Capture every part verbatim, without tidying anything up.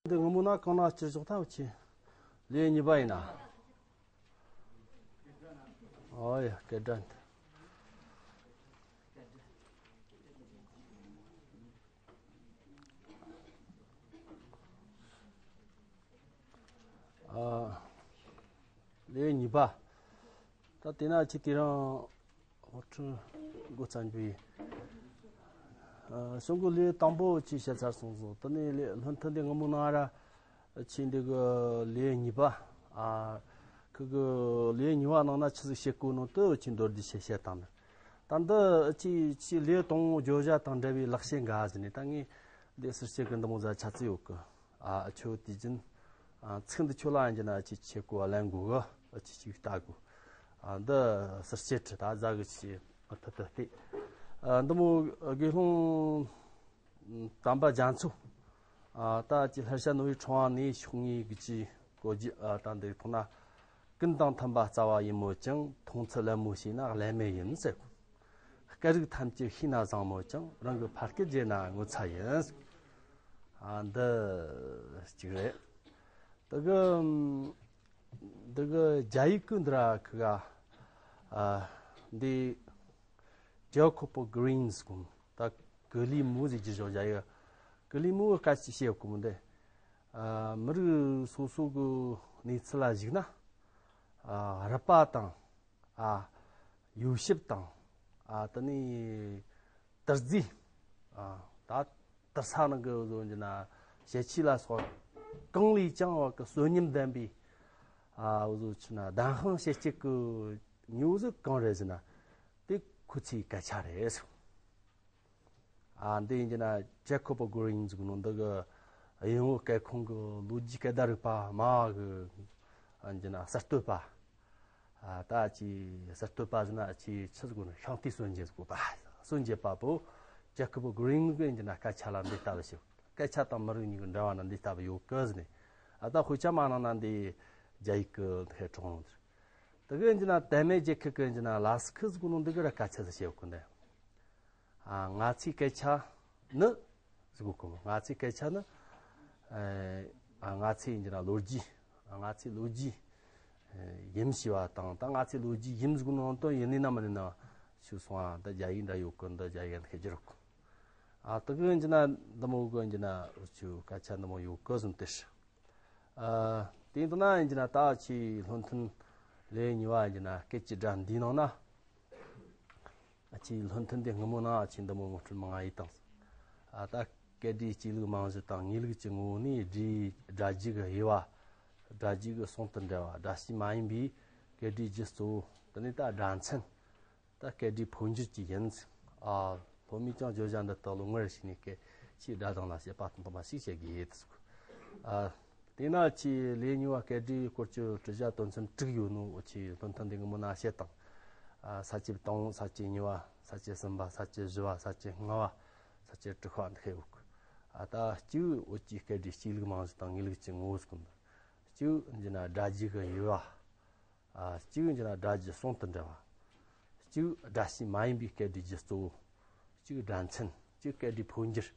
འདི་སྔ་མོ་ན་གང་ན་སྤྱིར་བཞག་ཐབས་ཆེ། ལེའུ་གཉིས་པ་ཡིན་ན། ཨོ་ཡ་སྐད་སྒྲ་འདི། ཨ། ལེའུ་གཉིས་པ། ད་དེ་ན་ཆི་དེ་རང་ཧོ་ཁྲི་འགོ་བརྩམས་པའི། ཨ། གསུང་གི་ལེའུ་དང་པོ་ཆི་བཤད་ཚར་སོང་ཟོ། དེ་ནས་ལེའུ་སྔོན་ཐོན་དེ་སྔ་མོ་ན་ར་ཆི་འདི་གི་ལེའུ་གཉིས་པ། ཨ། ཁི་གི་ལེའུ་གཉིས་པ་ནང་ན་ཆི་ཟིག་བཤད་གོ་ནོ་དེ་ཆི་མདོར་བསྡུས་བཤད་བཤད་བཏང་ནི། ད་འདི་ཆི་ཆི་ལེའུ་དང་པོ་བརྗོད་བྱ་དང་འབྲེལ་བའི་ལེགས་བཤད་འགའ་ཟེར་ནས་ད་ངས་འདི་ཟུར་བཤད་གི་འདི་མོ་ཟ་ཆ་ཚི་ཡོད་གི། ཨ། ཁྱོད་དེ་བཞིན། ཨ། ཚིག་འདི་ཁྱོད་ལ་ཡིན་གྱི་ན་ཅི་ཆེ་གོ་ལན་གོ་གི། ཨ། ཅི་ཞིག་ལྟ་གོ། ཨ། འདི་ཟུར་བཤད་ཁྲི་ད་ཟ་གི་ཆི་མི་ཐུབ་ཐུབ་སྟེ། ཨ། འདི་མོ་དགེ་སློང་དམ་པ་རྒྱ་མཚོ། ཨ། ད་ཅི་ལྷར་བྱ་ནོར་བུའི་ཕྲེང་བ་ནས་ཤོག་ངེས་གི་ཅི་གོ་རྒྱུ། ཨ། ད་འདི་ཐོག་ན། ཀུན་དང་མཐུན་པ་རྩ་བ་ཡིན་མོད་ཀྱང་། མཐོང་ཚུལ་ལད་མོ་བྱས་ན་ཀླད་མེད་ཡིན་ཟེར། སྐད་རིགས་ཐམས་ཅད་ཤེས་ན་བཟང་མོད་ཀྱང་། རང་གི་ཕ་སྐད་བརྗེད་ན་ངོ་ཚ་ཡིན། ཨ། འདི་གཅིག་རེད། དེ་གི་འདི་གི་རྒྱ་ཡིག་གི་འདི་ར་ཁི་ག་ཨ། འདི་Jacob Grimes གུང་ད་ཀུ་ལི་མུ་ཟེར་གྱི་ཞོག་རྒྱ་ཡིག་ཀུ་ལི་མུ་སྐད་ཆ་བཤད་གོ་མོ་འདི། ཨ། མི་རིགས་སོ་སོ་གི་གནས་ཚུལ་ལ་གཞིགས་ན། ཨ། རིག་པ་དང་། ཨ། ཡོ་ཞིབ་དང་། ཨ། དེ་ནས་དུར་རྫས། ཨ། ད་དུར་ས་ནང་གི་བཟོ་འཇི་ན་ཞལ་ཆས་ལ་སོགས་གང་ལས་ཀྱང་བ་གི་གསོན་ཉམས་ལྡན་པའི། ཨ། བཟོ་ཆི་ན་གདན་དཔང་བྱེད་སྤྱད་གི་ཉོ་ཟིག་གང་རེད་ཟེར་ན། དེ་ཁོ་ཚོའི་སྐད་ཆ་རེད། ཨ། འདི་ཡིན་གྱི་ན་Jacob Grimes གི་ནང་འདི་གི་དབྱིན་ཡུལ་སྐད་ཁང་གི་ལོ་རྒྱུས་སྐད་བརྡ་རིག་པ་མ་གི་ཡིན་གྱི་ན་གསར་གཏོད་པ། ཨ། ད་ཅི་གསར་གཏོད་པ་ཟེར་ན་ཅི་ཆི་ཟིག་ནི་ཤིང་རྟའི་སྲོལ་འབྱེད་ཟིག་པ། སྲོལ་འབྱེད་པ་པོ་Jacob Grimes གི་ཡིན་གྱི་ན་སྐད་ཆ་ལ་འདི་ལྟ་བུ་ཞིག་སྐད་ཆ་དང་མི་རིགས་གཉིས་ཀྱི་འབྲེལ་བ་ན་འདི་ལྟ་བུ་ཡོད་གི་ཟེར་ནས། ཨ། ད་དཔེ་ཆ་མ་ནང་ན་འདི་རྒྱ་ཡིག་གི་ཧེ་གྲོང་དེ་གི་ཡིན་གྱི་ན་དད་མེད་རྒྱལ་ཁབ་གི་ཡིན་གྱི་ན་ལ་སི་ཁི་ཟིག་ནང་འདི་གི་ར་སྐད་ཆ་ཟིག་བཤད་ཡོད་གི་འདི། ཨ། ང་ཚོའི་སྐད་ཆ་ནི་ཟེར་གོ་གི། ང་ཚོའི་སྐད་ཆ་ནི། ཨ། ང་ཚོའི་ཡིན་གྱི་ན་ལོ་རྒྱུས། ང་ཚོའི་ལོ་རྒྱུས་ཡིན་ཞེས་པ་དང་། ད་ང་ཚོའི་ལོ་རྒྱུས་ཡིན་ཟེར་གོ་ནོ་དོན་ཡིན་ནི་ན་མིན་ནི་ན་ཞུ་སོང་། ཨ། ད་རྒྱ་ཡིག་འདྲ་ཡོད་གི། འདི་རྒྱ་ཡིག་ནི་ཁེ་གྱི་རོགས། ཨ། དེ་གི་ཡིན་གྱི་ན་འདི་མོ་གི་ཡིན་གྱི་ན་འུ་ཆོ་སྐད་ཆ་འདི་མོ་ཡོད་གི་ཟེར་ཏེ། ཨ། དེ་ཡིན་དུ་ན་ཡིན་གྱི་ན་ད་ཆི་སྔོན་ཐོན་ལེའུ་གཉིས་པ་ཡིན་གྱི་ན་སྐད་ཀྱི་སྒྲ་འདིའི་ནང་ན། ཨ། ཆི་སྔོན་ཐོན་དེ་སྔ་མོ་ན་ཨ་ཆི་འདི་མོ་ངོ་སྤྲོད་མང་ང་ཡིན་དང་། ཨ། ད་སྐད་སྒྲའི་སྐྱེ་ལུགས་རྨང་གཞི་དང་ངེས་ལུགས་ཀྱི་ངོ་བོ་ནས་སྒྲའི་སྒྲ་རྒྱུད་ཀྱི་དབྱེ་བ། སྒྲ་རྒྱུད་ཀྱི་ཟུང་དུ་འབྲེལ་བ། སྒྲ་བྱས་མ་ཡིན་པའི་སྐད་སྒྲའི་རྒྱུད་གཙོ་བོ། དེ་ནས་ད་སྒྲ་མཚན། ད་སྐད་སྒྲའི་འཕོ་འགྱུར་གྱི་ཡིན། ཨ། སློབ་མས་ཀྱང་བརྗོད་བྱ་འདི་དག་ལོ་ངར་ཞིག་ནས་སྐད་ཆའི་སྒྲ་གདངས་ལ་དཔྱད་པ་དང་མཐུན་པ་ཞིག་བྱེད་དགོས་ཟེར། ཨ། དེས་ན་ཆི་ལེའུ་གཉིས་པ་སྐད་སྒྲའི་སྐོར་གྱི་དྲི་བྱ་དོན་ཚན་དྲུག་ཡོད་ནོ། འུ་ཆོས་སྔོན་ཐོན་འདི་སྔ་མོ་ན་བཤད་དང་། ཨ། ས་བཅད་དང་པོ། ས་བཅད་གཉིས་པ། ས་བཅད་གསུམ་པ། ས་བཅད་བཞི་པ། ས་བཅད་ལྔ་པ། ས་བཅད་དྲུག་པ་འདི་ཁེ་ཡོད་གི། ཨ། ད་གཅིག་འུ་ཆོའི་སྐད་སྒྲའི་སྐྱེ་ལུགས་རྨང་གཞི་དང་ངེས་ལུགས་ཀྱི་ངོ་བོ་ཟེར་གོ་ནོ། གཅིག་ཡིན་གྱི་ན་སྒྲ་རྒྱུད་ཀྱི་དབྱེ་བ། ཨ། གཅིག་ཡིན་གྱི་ན་སྒྲ་རྒྱུད་ཟུང་དུ་འབྲེལ་བ། གཅིག་སྒྲ་བྱས་མ་ཡིན་པའི་སྐད་སྒྲའི་རྒྱུད་གཙོ་བོ། གཅིག་སྒྲ་མཚན། གཅིག་སྐད་སྒྲའི་འཕོ་འགྱུར།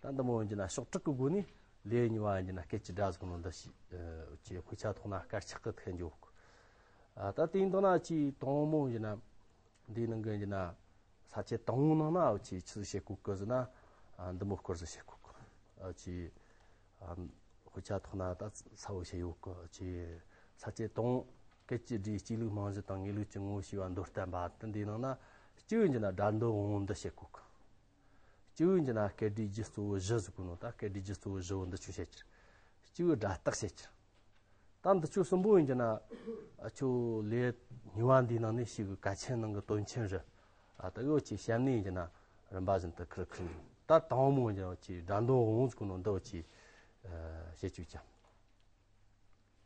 ད་འདི་མོ་ཡིན་གྱི་ན་ཕྱོགས་དྲུག་གི་སྒོ་ནས་ལེའུ་གཉིས་པ་ཡིན་གྱི་ན་སྐད་ཀྱི་སྒྲ་ཟེར་གོ་ནོ་འདི་ཞིག་ཨ། ཆི་དཔེ་ཆ་ཐོག་ན་དཀར་ཆག་གི་ཐད་འཇོག་གི། ཨ། ད་དེ་ཡིན་དང་ན་ཆི་དང་པོ་ཡིན་གྱི་ན། འདིའི་ནང་གི་ཡིན་གྱི་ན། ས་བཅད་དང་པོའི་ནང་ན་འུ་ཆོས་ཆི་ཟིག་བཤད་གོ་གི་ཟེར་ན། ཨ། འདི་མོ་སྐོར་ཟིག་བཤད་གོ་གི། ཨ། ཆི། ཨ། དཔེ་ཆ་ཐོག་ན་ད་གསལ་བོ་བཤད་ཡོད་གི། ཆི། ས་བཅད་དང་པོ། སྐད་ཀྱི་སྒྲའི་སྐྱེ་ལུགས་རྨང་གཞི་དང་ངེས་ལུགས་ཀྱི་ངོ་བོ་ཞེས་པ་མདོར་བསྟན་པ་དེ། འདིའི་ནང་ན་གཅིག་ཡིན་གྱི་ན་སྒྲ་འདོན་དབང་པོ་འདི་བཤད་གོ་གི། གཅིག་ཡིན་གྱི་ན་སྐད་སྒྲའི་རྒྱུད་གཙོ་བོ་བཞི་ཟེར་གོ་ནོ། ད་སྐད་སྒྲའི་རྒྱུད་གཙོ་བོ་བཞི་བོ་འདི་ཆོ་བཤད་ཀྱི། གཅིག་སྒྲ་རྟགས་བཤད་ཀྱི། ད་འདི་ཆོ་གསུམ་པོ་ཡིན་གྱི་ན། ཨ། ཆོ་ལེའུ་གཉིས་པ་འདིའི་ནང་ནས་ཞིག་གི་གལ་ཆེན་ནང་གི་དོན་ཆེན་རེད། ཨ། ད་འུ་ཆོས་བཤད་ནི་ཡིན་གྱི་ན་རིམ་པ་བཞིན་དུ་ཁིར་ཁིར་འདུག། ད་དང་པོ་ཡིན་གྱི་ན་འུ་ཆོས་སྒྲ་འདོན་དབང་པོ་ཟེར་གོ་ནོ་འདི་འུ་ཆོས། ཨ། བཤད་བཅུག་ཀྱང་།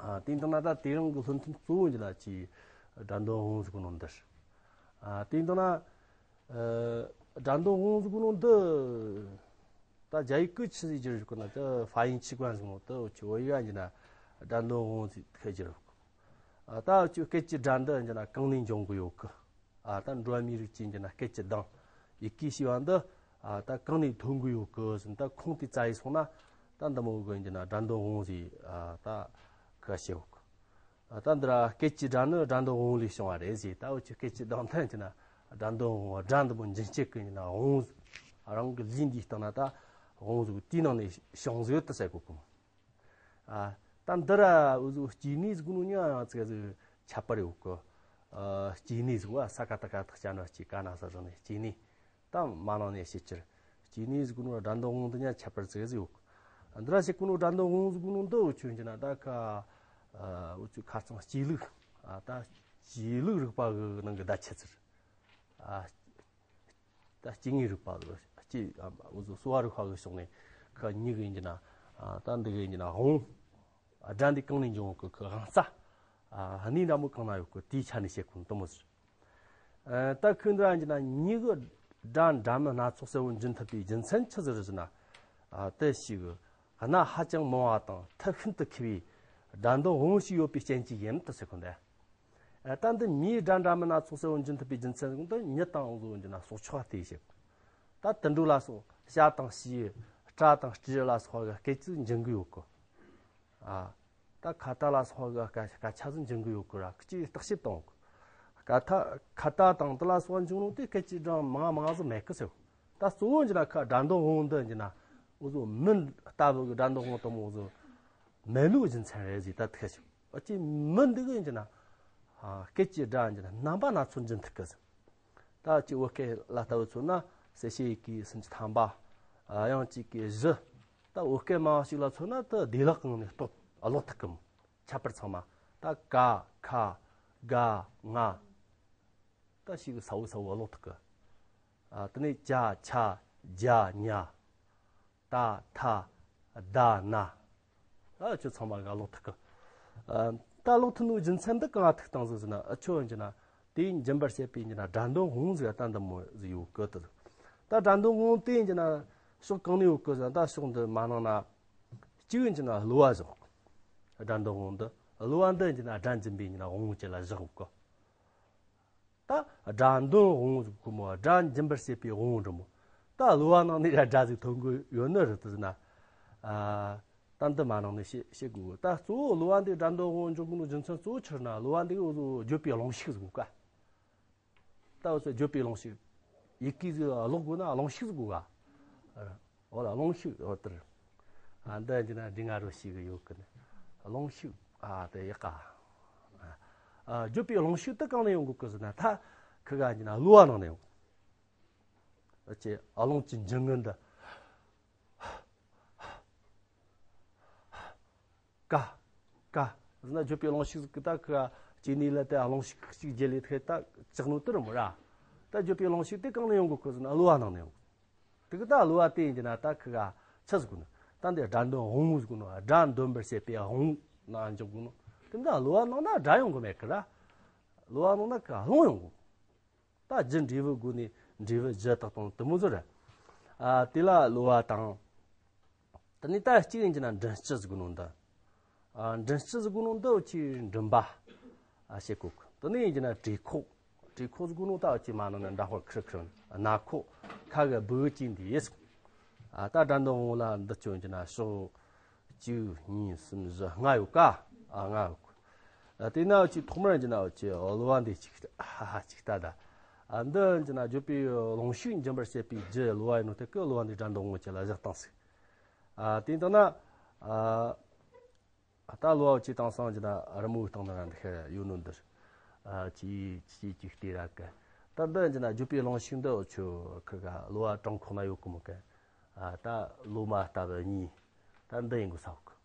ཨ། དེ་ཡིན་དང་ན་ད་དེ་རིང་གི་སློབ་ཚན་གཙོ་བོ་ཡིན་གྱི་ན་ཆི་སྒྲ་འདོན་དབང་པོ་ཟེར་གོ་ནོ་འདི་རེད། ཨ། དེ་ཡིན་དང་ན། ཨ། སྒྲ་འདོན་དབང་པོ་ཟེར་གོ་ནོ་འདི། ད་རྒྱ་ཡིག་གི་ཆི་ཟིག་བསྒྱུར་ཡོད་གོ་ན་ད་发音器官ཟེར་གོ་ནོ་འདི་འུ་ཆོས་བོད་ཡིག་ཡིན་གྱི་ན་སྒྲ་འདོན་དབང་པོ་ཟེར་ཁེ་བསྒྱུར་ཡོད་གོ། ཨ། ད་འུ་ཆོས་སྐད་ཀྱི་སྒྲ་འདི་ཡིན་གྱི་ན་གང་ནས་འབྱུང་གི་ཡོད་གི། ཨ། ད་འགྲོ་བ་མིའི་རིགས་ཀྱི་ཡིན་གྱི་ན་སྐད་ཀྱི་གདངས། ཡི་གེ་ཞེས་པ་འདི། ཨ། ད་གང་ནས་ཐོན་གི་ཡོད་གི་ཟེར་ན། ད་ཁུངས་དེ་བཙལ་ཡི་སོང་ན། ད་འདི་མོ་གི་ཡིན་གྱི་ན་སྒྲ་འདོན་དབང་ཟེར། ད་ཁ་ཤས་འོག་ད་འདི་ར་སྐད་ཀྱི་སྒྲ་ནི་སྒྲ་འདོན་དབང་ལས་བྱུང་བ་རེད་ཟེར། ད་འུ་ཆོ་སྐད་ཀྱི་སྒྲ་མཐུན་གྱི་ན་སྒྲ་འདོན་དབང་སྒྲ་འདི་མོ་འབྱིན་བྱེད་ཀྱི་ཡིན་ན་དབང་། རང་གི་ལུས་འདིའི་སྟེང་ན་ད་དབང་ཟིག་དེའི་ནང་ནས་བྱུང་ཟིག་ད་ཟེར་གོ་གི་མོ། ཨ། ད་འདི་ར་འུ་ཟོ་སྐྱེ་གནས་ཟེར་གོ་ནོ་ཡང་ཡང་ཙིག་ཟིག་ཁྱད་པར་ཡོད་གི། ཨ། སྐྱེ་གནས་ཟེར་བ་ས་ཀ་ད་ཀ་ཐག་ཅ་ན་སྐྱེ་ཀ་ན་ས་ཟེར་ནས་སྐྱེ་གནས། ད་མ་ནང་ནས་ཤེས་ཕྱིར། སྐྱེ་གནས་ཟེར་གོ་ནོ་སྒྲ་འདོན་དབང་འདི་ཡང་ཁྱད་པར་ཙིག་ཟིག་ཡོད་གི། འདི་ར་ཞིག་གོ་ནོ་སྒྲ་འདོན་དབང་ཟེར་གོ་ནོ་འདི་འུ་ཆོ་ཡིན་གྱི་ན་ད་ཁ། ཨ། འུ་ཆོ་ཁ་རྩང་སྐྱེ་ལུགས། ཨ། ད་སྐྱེ་ལུགས་རིག་པ་གི་ནང་གི་བརྡ་ཆད་ཟེར། ཨ། ད་སྐྱེ་དངོས་རིག་པ་ལ་སྐྱེ། འུ་ཚོ་གསོ་བ་རིག་པ་གི་ཕྱོགས་ནས་ཁ་མྱི་གི་ཡིན་གྱི་ན། ད་འདི་གི་ཡིན་གྱི་ན་དབང་། སྒྲ་འདི་གང་ནས་འབྱུང་གི་ཁ་དབང་རྩ། གནས་འདྲ་མོ་གང་ན་ཡོད་གི་དེའི་ཆ་ནས་བཤད་གོ་ནི་དེ་མོ་ཟེར། ད་ཁོས་འདི་ཡིན་གྱི་ན་མྱི་གི་སྒྲ་འདྲ་མིན་སྣ་ཚོགས་གསལ་བོ་འབྱིན་ཐུབ་པའི་རྒྱུ་མཚན་ཆི་ཟིག་རེད་ཟེར་ན། དེ་ཞིག་གི་གནའ་ཧ་ཅང་མང་བ་དང་ཐབས་ཤིན་ཏུ་མཁས་པའི་སྒྲ་འདོན་དབང་ཞིག་ཡོད་པའི་རྐྱེན་གྱིས་ཡིན་དུ་ཟེར་གོ་འདི། ད་འདི་མིའི་སྒྲ་འདྲ་མིན་སྣ་ཚོགས་གསལ་བོ་འབྱིན་ཐུབ་པའི་རྒྱུ་མཚན་ཟིག་འདི་མྱི་དང་འུ་ཟོ་ཡིན་གྱི་ན་སྲོག་ཆགས་དེ་ཞིག་ད་དུད་འགྲོ་ལ་སོགས་བྱ་དང་བྱིའུ། སྤྲ་དང་སྤྲེའུ་ལ་སོགས་པ་གི་སྐད་ཅིག་འབྱིན་གི་ཡོད་གི། ཨ། ད་ཁྭ་ཏ་ལ་སོགས་པ་གི་སྐད་སྐད་ཆ་ཟིག་འབྱིན་གི་ཡོད་གི་ར་ཅིག་བརྟག་ཞིབ་གཏོང་གི། ཁྭ་ཏ་ཁྭ་ཏ་དང་དེ་ལ་སོགས་པ་འབྱུང་ནོ་དེ་སྐད་ཅིག་སྒྲ་མང་མང་ཟིག་མེད་གི་ཟེར། ད་གཙོ་བོ་ཡིན་གྱི་ན་ཁ་སྒྲ་འདོན་དབང་འདི་ཡིན་གྱི་ན་འུ་ཟོ་མི་ལྟ་བུ་གི་སྒྲ་འདོན་དབང་དེ་མོ་འུ་ཟོ་མེད་ནོ་རྒྱུ་མཚན་རེད་ཟེར། ད་ཐུག་ཞིག་ཨ་ཅེ་མི་འདི་གི་ཡིན་གྱི་ན། ཨ། སྐད་ཀྱི་སྒྲ་ཡིན་གྱི་ན་རྣམ་པ་སྣ་ཚོགས་འབྱིན་ཐུབ་གི་ཟེར། ད་ཅིག་བོད་སྐད་ལ་ལྟ་བུ་མཚོན་ན་གསལ་བྱེད་ཡི་གེ་སུམ་ཅུ་ཐམ་པ། ཨ། དབྱངས་བཅུ་གི་གཞི། ད་བོད་སྐད་མང་བ་ཞིག་ལ་མཚོན་ན་ད་བདེ་བླག་ངང་ནས་ལྟོ་ཀློག་ཐུབ་གི་མོ། ཁྱད་པར་ཚང་མ། ད་ཀ། ཁ། ག། ང་། ད་ཞིག་གི་ས་བོ་ས་བོ་ཀློག་ཐུབ་གི། ཨ། དེ་ནས་ཅ། ཆ། ཇ། ཉ། ཏ། ཐ། ད། ན། ཨ། ཁྱོད་ཚང་མ་ག་ཀློག་ཐུབ་གི། ཨ། ད་ཀློག་ཐུབ་ནོ་རྒྱུ་མཚན་འདི་གང་ཐུག་བཏང་ཟིག་ཟེར་ན། ཨ། ཁྱོད་ཡིན་གྱི་ན་དེ་འབྱིན་པར་བྱེད་པའི་ཡིན་གྱི་ན་སྒྲ་འདོན་དབང་ཟིག་ད་འདི་མོ་ཟིག་ཡོད་གི་དེ། ད་སྒྲ་འདོན་དབང་དེ་ཡིན་གྱི་ན་ཕྱོགས་གང་ནས་ཡོད་གི་ཟེར་ན། ད་ཕྱོགས་འདི་མ་ནང་ན་གཅིག་ཡིན་གྱི་ན་གློ་བ་བཞག་སྒྲ་འདོན་དབང་འདི་གློ་བ་འདི་ཡིན་གྱི་ན་སྒྲ་འབྱིན་པའི་ཡིན་གྱི་ན་དབང་བཅས་ལ་བཞག་གི། ད་སྒྲ་འདོན་དབང་ཟེར་གོ་མོ། སྒྲ་འབྱིན་པར་བྱེད་པའི་དབང་འགྲོ་མོ། ད་གློ་བ་ནང་ནས་ར་སྒྲ་ཟིག་ཐོན་གི་ཡོད་ནི་རེད་དེ་ཟེར་ན། ཨ། ད་འདི་མ་ནང་ནས་བཤད་བཤད་དགོས། ད་གཙོ་བོ་གློ་བ་འདི་སྒྲ་འདོན་དབང་འཇོག་དགོས་ནོ་རྒྱུ་མཚན་གཙོ་བོ་ཆི་རེད་ན། གློ་བ་འདི་འུ་ཚོ་བརྗོད་པའི་རླུང་ཤུགས་ཟེར་གོ་ཀ་ད་འུ་ཚོ་བརྗོད་པའི་རླུང་ཤུགས། ཡི་གེ་ཟིག་ཀློག་དགོས་ན་རླུང་ཤུགས་ཟེར་གོ་ཀ་འོ་ལ་རླུང་ཤུགས་འོ་དེར། ཨ། འདི་འདི་ན་འདི་ང་རོ་ཞིག་ཡོད་གི་ནི། རླུང་ཤུགས། ཨ། དེ་ཡག་ག་ཨ། བརྗོད་པའི་རླུང་ཤུགས་དེ་གང་ནས་ཡོང་གི་ཟེར་ན། ད་ཁི་ག་འདི་ན་གློ་བ་ནང་ནས་ཡོང་། ཨ་ཅེ། ཨ། རླུང་གི་འཇུག་ངན་འདི། ཀ། ཀ། ཟེར་ན་བརྗོད་པའི་རླུང་ཤུགས་ཟིག་གི་ད་ཁི་ག་སྐྱེ་གནས་ལ་དེ་རླུང་ཤུགས་གཅིག་བརྒྱུད་ལས་ཐད་ད་ཅག་ནོ་དེ་རེད་མོ་ར། ད་བརྗོད་པའི་རླུང་ཤུགས་དེ་གང་ནས་ཡོང་གི་ཟེར་ན་གློ་བ་ནང་ནས་ཡོང་། དེ་གི་ད་གློ་བ་དེ་ཡིན་གྱི་ན་ད་ཁི་ག་ཆི་ཟེར་གོ་ནི། ད་འདི་སྒྲ་འདོན་དབང་ཟེར་གོ་ནོ། སྒྲ་འདོན་པར་བྱེད་པའི་དབང་ནང་འཇོག་གོ་ནོ། དེ་འདྲ་གློ་བ་ནང་ན་སྒྲ་ཡོང་གི་མེད་གི་ར། གློ་བ་ནང་ན་ཁི་ག་རླུང་ཡོང་གོ། ད་རྒྱུ་འབྲས་བུ་སྒོ་ནས་འབྲས་བུ་རྒྱུ་དག་དང་དེ་མོ་ཟེར་ར། ཨ། དེ་ལ་གློ་བ་དང་། དེ་ནས་ད་གཅིག་ཡིན་གྱི་ན་མགྲིན་སྤྱི་ཟེར་གོ་ནོ་འདི། ཨ། མགྲིན་སྤྱི་ཟེར་གོ་ནོ་འདི་འུ་ཆོས་མགྲིན་པ། ཨ། བྱེད་གོ་གི། དེ་ནས་ཡིན་གྱི་ན་གྲོད་ཁོག་གྲོད་ཁོག་ཟེར་གོ་ནོ་ད་འུ་ཆོས་མ་ནང་ན་འདྲ་ཧོར་ཁིར་ཁིར་སྣ་ཁོག་ཁ་གི་སྦུ་གུ་གཅིག་འདི་ཡིན། ཨ། ད་སྒྲ་འདོན་དབང་ལ་འདི་ཆོ་ཡིན་གྱི་ན་ཕྱོགས་གཅིག་གཉིས་གསུམ་བཞི་ལྔ་ཡོད་ཀ་ཨ། ལྔ་ཡོད་ཀ་ཨ། དེ་ན་འུ་ཆོས་ཐོག་མར་ཡིན་གྱི་ན་འུ་ཆོས་གློ་བ་འདི་གཅིག་ཧ་ཧ་གཅིག་ལྟ་ད། ཨ། འདི་ཡིན་གྱི་ན་བརྗོད་པའི་རླུང་ཤུགས་འབྱིན་པར་བྱེད་པའི་རྒྱུ་གློ་བ་ཡིན་ནོ་དེ་གི་གློ་བ་འདི་སྒྲ་འདོན་དབང་ཆེ་ལ་བཞག་བཏང་ཟིག་ཨ། དེ་ཡིན་ན། ཨ། ད་གློ་བ་ཅི་བཏང་སང་གྱི་ན་རི་མོའི་སྟེང་ན་ར་འདི་ཁ་ཡོད་ནོ་འདིར། ཨ། ཅི་ཅི་ཅི་ལྟོས་ར་གི། ད་འདི་ཡིན་གྱི་ན་བརྗོད་པའི་རླུང་ཤུགས་འདི་འུ་ཆོ་ཁི་ག་གློ་བ་བྲང་ཁོག་ན་ཡོད་གི་མོ་གི། ཨ། ད་ལོ་མ་ལྟ་བུ་གཉིས། ད་འདི་ཡིན་དགོས་ས་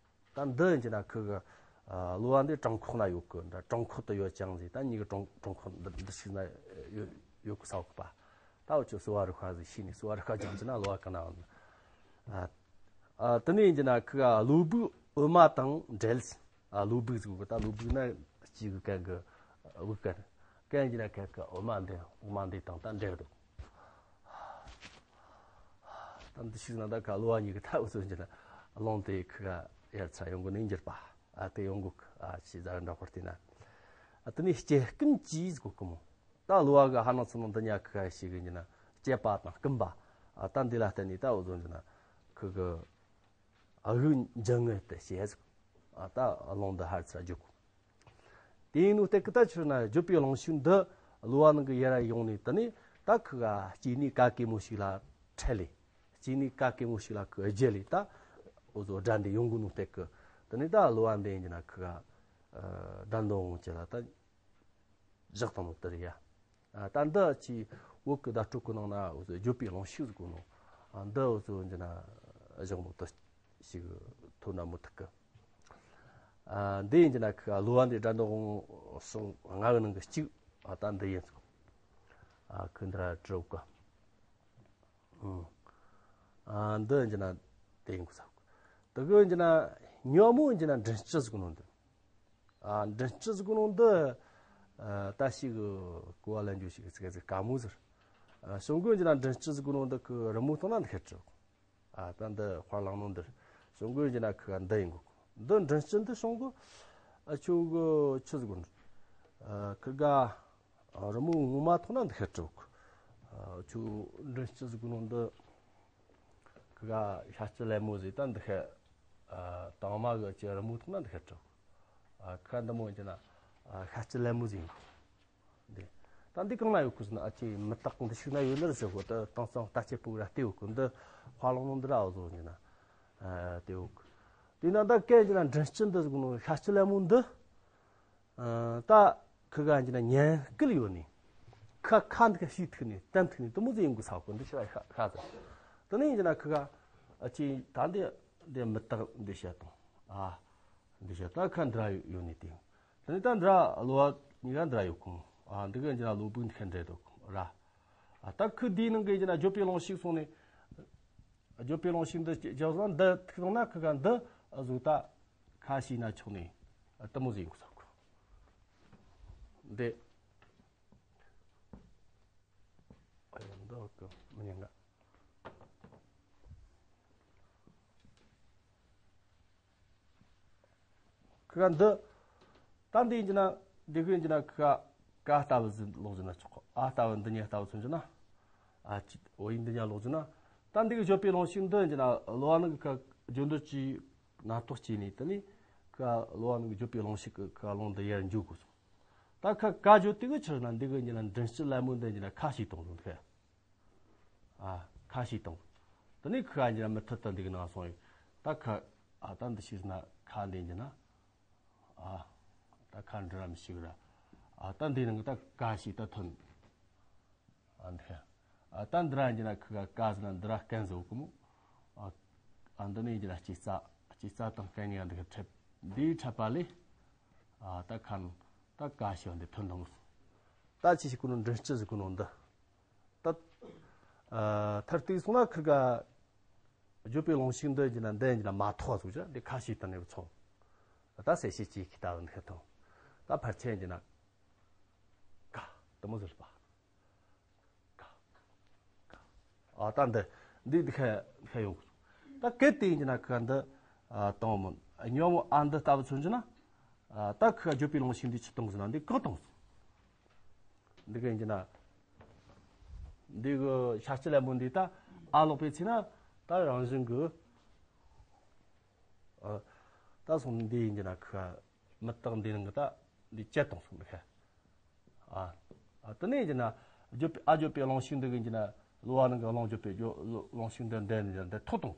གི། ད་འདི་ཡིན་གྱི་ན་ཁི་ག་ཨ། གློ་བ་འདི་བྲང་ཁོག་ན་ཡོད་གི། ད་བྲང་ཁོག་ཏུ་ཡོད་ཅང་ཟིག་ད་མྱི་གི་བྲང་བྲང་ཁོག་འདི་འདི་ཞིག་ན་ཡོད་ཡོད་གི་ས་གི་པ། ད་འུ་ཆོ་གསོ་བ་རིག་པ་ཟིག་ཤེས་ནས་གསོ་བ་རིག་པ་ཅིག་ཡིན་གྱི་ན་གློ་བ་གི་ན་འོང་། ཨ། ཨ། དེ་ནས་ཡིན་གྱི་ན་ཁི་ག་གློ་སྦུག་འོ་མ་དང་འབྲེལ། ཨ། གློ་སྦུག་ཟེར་གི། ད་གློ་སྦུག་ན་སྐྱེས་གི་གན་གི་སྦུག་གན། གན་གྱི་ན་གན་གི་འོ་མ་འདི་འོ་མ་འདི་དང་ད་འབྲེལ་འདུག་ད་འདི་ཞིག་ན་ད་ཁ་གློ་བ་གཉིས་ཀྱི་ཐག་འུ་ཚོ་ཡིན་གྱི་ན་རླུང་དེ་ཁི་ག་ཡར་ཚ་ཡོང་གི་ནས་འགྱུར་པ། ཨ། དེ་ཡོང་གི། ཨ། ཤི་ཟ་འདྲ་ཁོར་དེ་ན། ཨ། དེ་ནས་སྐྱེ་སྐུམ་གྱིས་ཟེར་གོ་གི་མོ། ད་གློ་བ་གི་ཧ་ནང་ཚུ་ནང་འདི་ཉག་ཁི་ག་ཞིག་གི་ཡིན་གྱི་ན་སྐྱེས་པ་དང་སྐུམ་པ། ཨ། ད་འདི་ལ་བརྟེན་ནས་ད་འུ་ཚོ་ཡིན་གྱི་ན་ཁི་གི། དབུགས་འབྱིན་ངེས་དུ་བྱས་ཟིག་ཨ་ད་རླུང་འདི་ཧར་ཚུར་རྒྱུག་དེ་ཡིན་ནོ་སྟེ་ཀི་ད་ཆུ་ན་བརྗོད་པའི་རླུང་ཤུགས་འདི་གློ་བ་ནང་གི་ཡར་ཡོང་ནས་དེ་ནས་ད་ཁི་ག་སྐྱེ་གནས་ག་གེ་མོ་ཞིག་ལ་འཕྲད་ལས། སྐྱེ་གནས་ག་གེ་མོ་ཞིག་ལ་ཁི་རྒྱལ་ལས་ད་འོ་ཚོ་དགྲ་འདི་ཡོང་གི་ནོ་སྟེ་ཀི་དེ་ནས་ད་གློ་བ་འདི་ཡིན་གྱི་ན་ཁི་ག་དགྲ་འདོད་འོང་ཅི་ལ་ད་བཞག་དང་ནོ་དེ་རེད་ཡ། ད་འདི་ཅི་བོད་ཀྱི་བརྡ་སྤྲོད་ཀྱི་ནང་ན་འོ་ཚོ་བརྗོད་པའི་རླུང་ཤུགས་ཟེར་གོ་ནོ་འདི་འོ་ཚོ་ཡིན་གྱི་ན་བཞག་ནོ་དེ་ཞིག་ཐོན་ན་མི་ཐུབ་ཀི་ཨ་འདི་ཡིན་གྱི་ན་ཁི་གློ་བ་འདི་དགྲ་འདོད་འོང་ལྔ་གི་ནང་གི་གཅིག་ཨ་ད་འདི་ཡིན་ཚུལ། ཨ་ཁི་འདི་ར་བྲིའོ་ཀ་ཨ་འདི་ཡིན་གྱི་ན་དེ་ཡིན་གོ་ས་དེ་གི་ཡིན་གྱི་ན་ཉོ་མོ་ཡིན་གྱི་ན་མགྲིན་སྐྱི་ཟེར་གོ་ནོ་འདི། ཨ་མགྲིན་སྐྱི་ཟེར་གོ་ནོ་འདི། ཨ་ད་ཞིག་གི་གོ་བ་ལེན་རྒྱུ་ཞིག་ཚིག་ཚིག་དཀའ་མོ་ཟེར། ཨ་བྱུང་གི་ཡིན་གྱི་ན་མགྲིན་སྐྱི་ཟེར་གོ་ནོ་འདི་ཁི་རི་མོ་ཐོག་ན་འདི་ཁེ་དྲི། ཨ་ད་འདི་དཔར་ལང་ནོ་འདིར་བྱུང་གི་ཡིན་ན་ཁི་ག་འདི་ཡིན་གོ་འདི་མགྲིན་སྐྱི་འདི་བྱུང་གི་ཨ་ཆུ་གི་ཆུ་ཟིག་གོ་ཨ་ཁི་ག་རི་མོ་ངོ་མ་ཐོག་ན་འདི་ཤར་གྲུ་གོ་ཨ་ཆུ་མགྲིན་སྐྱི་ཟིག་གོ་ནོ་འདི་ཁི་ག་ཤ་སྐྱི་ལེ་མོ་ཟིག་ད་འདི་ཤ་ཨ་དང་མ་གི་ཅི་རི་མོ་ཐོག་ན་འདི་ཤར་གྲུ་གོ་ཨ་ཁ་འདི་མོ་ཡིན་ན་ཨ་ཤ་སྐྱི་ལེ་མོ་ཟིག་ཡིན་གོ་འདི། ད་འདི་གང་ན་ཡོད་གི་ཟེར་ན་ཨ་ཅེ་མི་རྟག་འདི་ཤུགས་ན་ཡོད་ནི་རེད་ཟེར་གོ་ད་དེང་སང་ལྟ་བྱེད་པོ་ར་བལྟས་ཡོད་གི་འདི་དཔར་ལང་ནོ་འདི་ར་འོ་བཟོ་ཡིན་ན་ཨ་བལྟས་ཡོད་གི་དེ་ན་ད་སྐད་ཡིན་ན་མགྲིན་སྐྱི་འདི་ཟེར་གོ་ནོ་ཤ་སྐྱི་ལེ་མོ་འདི་ཨ་ད་ཁི་ག་ཡིན་ན་ཉན་སྐུལ་ཡོད་ནི་ཁ་ཁ་འདི་ཁ་ཤིག་ཐུག་ནི་གཏན་ཐུག་ནི་དུ་མོ་ཟིག་ཡིན་གི་ས་གོ་འདི་ཤ་ཤ་ཤ་ཟེར་དེ་ནི་ཡིན་ན་ཁི་ག་ཨ་ཅེ་ད་འདི་འདི་མི་རྟག་འདི་བཤད་དང་ཨ་འདི་བཤད་ད་ཁ་འདི་ར་ཡོད་ནི་དེ། དེ་ནས་ད་འདྲ་གློ་བ་གཉིས་ཀ་འདྲ་ཡོད་ཁུངས། ཨ་འདི་ག་འདྲ་གློ་བུ་འདི་ག་འདྲ་འདུག་ར། ཨ་ད་ཁུ་འདིའི་ནང་གི་འདྲ་བརྗོད་པའི་རླུང་ཤུགས་སོང་ནས། བརྗོད་པའི་རླུང་ཤུགས་འདི་རྒྱག་ཟིན་འདི་ཐུག་སོང་ན་ཁུ་ག་འདི་གཟུགས་ད་ཁ་ཤས་ན་ཆོག་ནས་ཨ་དུ་མོ་ཟིག་ཡིན་གོ་ས་གོ་འདི། ཨ་ཡང་འདི་གི་མི་ཉན་ག་ཁུ་ག་འདི། ད་འདི་ཡིན་གྱི་ན་འདི་གི་ཡིན་གྱི་ན་ཁུ་ག་ཀ་ལྟ་བུ་ཟིག་ལོག་ཟིན་ན་ཆོག་གོ་ཨ་ལྟ་བུ་འདི་ཉ་ལྟ་བུ་མཚོན་གྱི་ན། ཨ་ཅི་འོ་ཡིན་འདི་ཉ་ལོག་ཟིན་ན། ད་འདི་གི་བརྗོད་པའི་རླུང་ཤུགས་འདི་ཡིན་གྱི་ན་གློ་བ་ནང་གི་ཁ་རྒྱུ་འདི་ཅི་ན་ཏོག་ཅི་ནི་དེ་ནི་ཁ་གློ་བ་ནང་གི་བརྗོད་པའི་རླུང་ཤུགས་གི་ཁ་རླུང་འདི་ཡར་འཇུག་དགོས་སོང་། ད་ཁ་ཀ་བརྗོད་དེ་གི་ཕྱིར་ན་འདི་གི་ཡིན་གྱི་ན་མགྲིན་སྐྱི་ལེ་མོ་འདི་ཡིན་གྱི་ན་ཁ་ཤས་གཏོང་དགོས་འདུག་ཨ་ཁ་ཤས་གཏོང་། དེ་ནས་ཁ་འཇིག་མི་ཐུབ་ད་འདི་གི་ནང་སོང་ཡོད། ད་ཁ་ཨ་ད་འདི་ཤེས་ན་ཁ་འདི་འཇིག་ན་ཨ་ད་ཁ་འདྲི་ར་མི་ཤེས་གི་ར། ཨ་ད་འདི་ནང་གི་ད་ཀ་ཤས་ད་ཐོན། ཨ་འདི་ཨ་ད་འདི་ར་འཇིག་ན་ཁ་ཀ་ཟེར་ན་འདི་ར་རྐན་ཟེར་གི་མོ། ཨ་ཨ་འདི་ནས་འཇིག་ན་ལྕེ་རྩ་ལྕེ་རྩ་དང་རྐན་གཉིས་འདི་གི་འཕྲད། འདིའི་འཕྲད་པ་ལས་ཨ་ད་ཁ་ད་ཀ་ཤས་འདི་ཐོན་དང་། ད་ཅི་ཞིག་གོ་ནོ་མགྲིན་སྐྱི་ཟེར་གོ་ནོ་འདི། ད་ཨ་མཐར་གཏུགས་སོང་ན་ཁིར་ག་བརྗོད་པའི་རླུང་ཤུགས་འདི་ཡིན་ན་འདི་ཡིན་ན་མ་ཐོགས་ཟུག་ཅིག་འདི་ཁ་ཤས་དང་ནས་ཚོགས། ད་གསལ་བཤད་ཅིག་གི་ལྟ་བུ་འདི་ཐོང་། ད་ཕལ་ཆེར་ཡིན་ན་ཀ་དུ་མོ་ཟིག་པ། ཀ་ཀ་ཨ་ད་འདི་འདི་འདི་ཁ་ཁ་ཡོང་། ད་གལ་ཏེ་ཡིན་ན་ཁ་འདི་ཨ་གཏོང་མོ་ཉོ་མོ་ཨ་འདི་ལྟ་བུ་མཚོན་གྱི་ན། ཨ་ད་ཁ་བརྗོད་པའི་རླུང་ཤུགས་འདི་ཅི་གཏོང་ཟེར་ན་འདི་གང་གཏོང་ཟེར། འདི་ག་ཡིན་གྱི་ན། འདི་གི་ཤ་སྤྱི་ལེ་མོ་འདི་ད་ཨ་ལོག་པའི་ཚེ་ན་ད་རང་བཞིན་གི་ཨ་ད་སོང་འདི་ཡིན་གྱི་ན་ཁ་མི་རྟག་འདི་ནང་གི་ད་འདི་བཅད་གཏོང་སོང་འདི་ཁ། ཨ་ཨ་དེ་ནས་ཡིན་གྱི་ན་བརྗོད་པའི་ཨ་བརྗོད་པའི་རླུང་ཤུགས་འདི་གི་ཡིན་གྱི་ན་གློ་བ་ནང་གི་རླུང་བརྗོད་པའི་རླུང་ཤུགས་འདི་འདི་ནས་འདི་ཐོག་གཏོང་།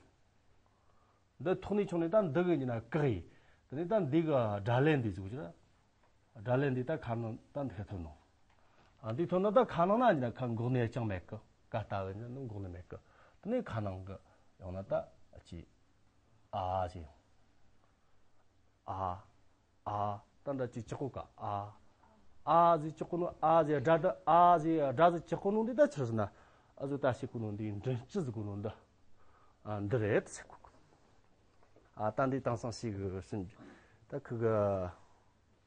འདི་ཐོག་ནས་ཆུང་ནས་ད་འདི་གི་ཡིན་ན་བཀག་ཡིན། དེ་ནས་ད་འདི་གི་དགྲ་ལན་འདི་ཟུག་ཅིག་དགྲ་ལན་འདི་ད་ཁ་ནང་ད་འདི་ཁ་ཐོན་ནོ། ཨ་འདི་ཐོན་ན་ད་ཁ་ནང་ན་ཡིན་ན་ཁ་འགོག་ནས་ཅང་མེད་གི་ཀ་ལྟ་བུ་ཡིན་ན་འགོག་ནས་མེད་གི་དེ་ནས་ཁ་ནང་གི་ཡོང་ན་ད་ཨ་ཅི་ཨ་ཅི་ཡོང་། ཨ། ཨ། ད་འདྲ་ཅིག་ཅི་གོ་ཀ་ཨ། ཨ་ཟེ་ཅི་གོ་ནོ་ཨ་ཟེ་སྒྲ་ད་ཨ་ཟེ་སྒྲ་ཟེ་ཅི་གོ་ནོ་འདི་ད་ཆི་ཟེར་ན། ཨ་ཟོ་ད་ཤི་གོ་ནོ་འདི་མགྲིན་སྐྱི་ཟེར་གོ་ནོ་འདི། ཨ་འདི་རེད་ཟེར་གོ་ཀ་ཨ་ད་འདི་དེང་སང་ཤི་གི་སིན། ད་ཁི་གི་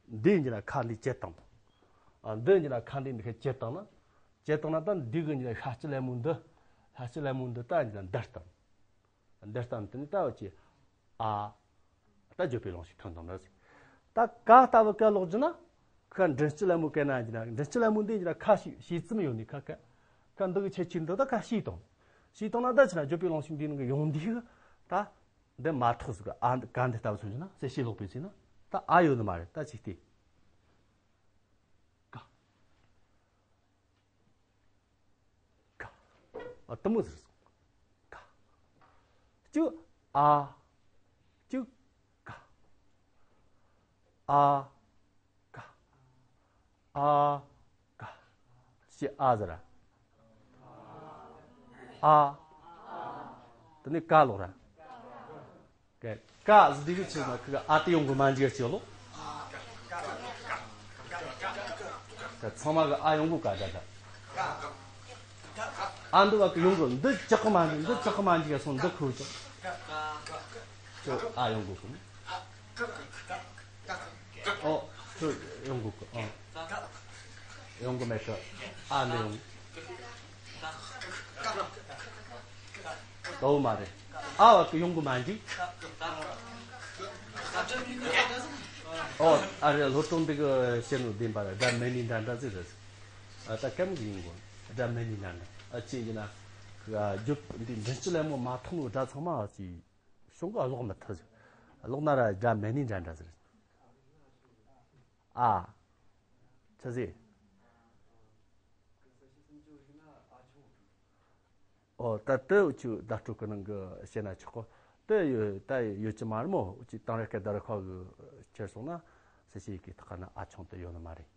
འདི་ཡིན་གྱི་ན་ཁ་འདི་བཅད་བཏང་། ཨ་འདི་ཡིན་གྱི་ན་ཁ་འདི་འདི་ཁ་བཅད་བཏང་ན། བཅད་བཏང་ན་ད་འདི་གི་ཡིན་གྱི་ན་ཤ་སྤྱི་ལེ་མོ་འདི། ཤ་སྤྱི་ལེ་མོ་འདི་ད་ཡིན་གྱི་ན་འདར་བཏང་། འདི་ལྟ་ནི་དེ་ནི་ལྟ་བུ་ཅི། ཨ། ད་བརྗོད་པའི་རླུང་ཤུགས་ཐོན་དང་འདྲ་ཟིག་ད་ཀ་ལྟ་བུ་ཀ་ལོག་རྒྱུ་ན། ཁ་མགྲིན་སྐྱི་ལེ་མོ་ཀ་ན་རྒྱུ་ན་མགྲིན་སྐྱི་ལེ་མོ་འདི་རྒྱུ་ན་ཁ་ཤས་ཤས་ཙམ་ཡོད་ནི་ཁ་ཀ་ཀ་འདི་གི་ཆེ་ཆེ་འདི་ད་ཀ་ཤས་དང་། ཤས་དང་ན་ད་ཆི་ན་བརྗོད་པའི་རླུང་ཤུགས་འདི་ནང་གི་ཡོང་འདི་གི་ད། འདི་མ་ཐོགས་ཟིག་ག་ཨ་ག་འདི་ལྟ་བུ་སོང་ན་གསལ་བྱེད་ཀློག་པའི་ཚེ་ན་ད་ཨ་ཡོད་ནི་མ་རེད། ད་ཅིག་ལྟོས། ག་ག་ཨ་དུ་མོ་ཟེར་སོང་། ག་གཅིག་ཨ། གཅིག་ག་ཨ། ག་ཨ། ག་ཞེས་ཨ་ཟེར། ཨ། དེ་ནས་ཀ་ལོག་ར། ཀ་ཀ་ཟེར་དུས་ཀྱི་ཕྱིར་ན་ཁི་ག་ཨ་དེ་ཡོང་གི་མ་འཇིག་ཅིག་ལོ། ད་ཚང་མ་གི་ཨ་ཡོང་གི་ཀ་ད་ད། ཨ་འདི་བ་གི་ཡོང་གི་འདི་ཅག་གི་མ་འཇིག་འདི་ཅག་གི་མ་འཇིག་ཡ་སོང་འདི་ཁུར་ཅིག་ཨ་ཡོང་གི་ཀུན། ཨོ། ཁྱོད་ཡོང་དགོས་ཀི། ཨོ། ཡོང་གི་མེད་ཀི། ཨ་འདི་ཡོང་། དོ་མ་རེད། ཨ་བ་ཀི་ཡོང་གི་མ་འཇིག་ཨོ། ཨ་རེ་སློབ་སྟོན་འདི་གི་བཤད་ནོ་བདེན་པ་རེད། སྒྲ་མེད་ནི་འདྲ་འདྲ་ཟིག་རེད། ཨ་ད་ཀམ་གི་ཡིན་གོ། སྒྲ་མེད་ནི་འདྲ་འདྲ། ཨ་ཅི་ཡིན་ན། ཁི་ག་རྒྱུ་འདི་མགྲིན་བཅུ་ལེབ་མོ་མ་ཐོན་ནོ་སྒྲ་ཚང་མ་ཨ་ཅི། གཞུང་གི་ཀློག་མི་ཐུབ་ཟིག་ཀློག་ན་ར་སྒྲ་མེད་ནི་འདྲ་འདྲ་ཟིག་ཨ། ཆི་ཟིག་ཨོ་ད་དེ་འུ་ཆོ་བརྡ་སྤྲོད་ཀྱི་ནང་གི་བཤད་ན་ཆོག་གོ། དེ་ཡོད་ད་ཡོད་ཀྱི་མ་རེད་མོ། འུ་ཆོ་དེང་རབས་སྐད་བརྡ་ར་ཁ་གི་ཁྱེར་སོང་ན་གསལ་བྱེད་ཀྱི་ཐོག་ན་ཨ་ཆུང་དེ་ཡོད་ནི་མ་རེད།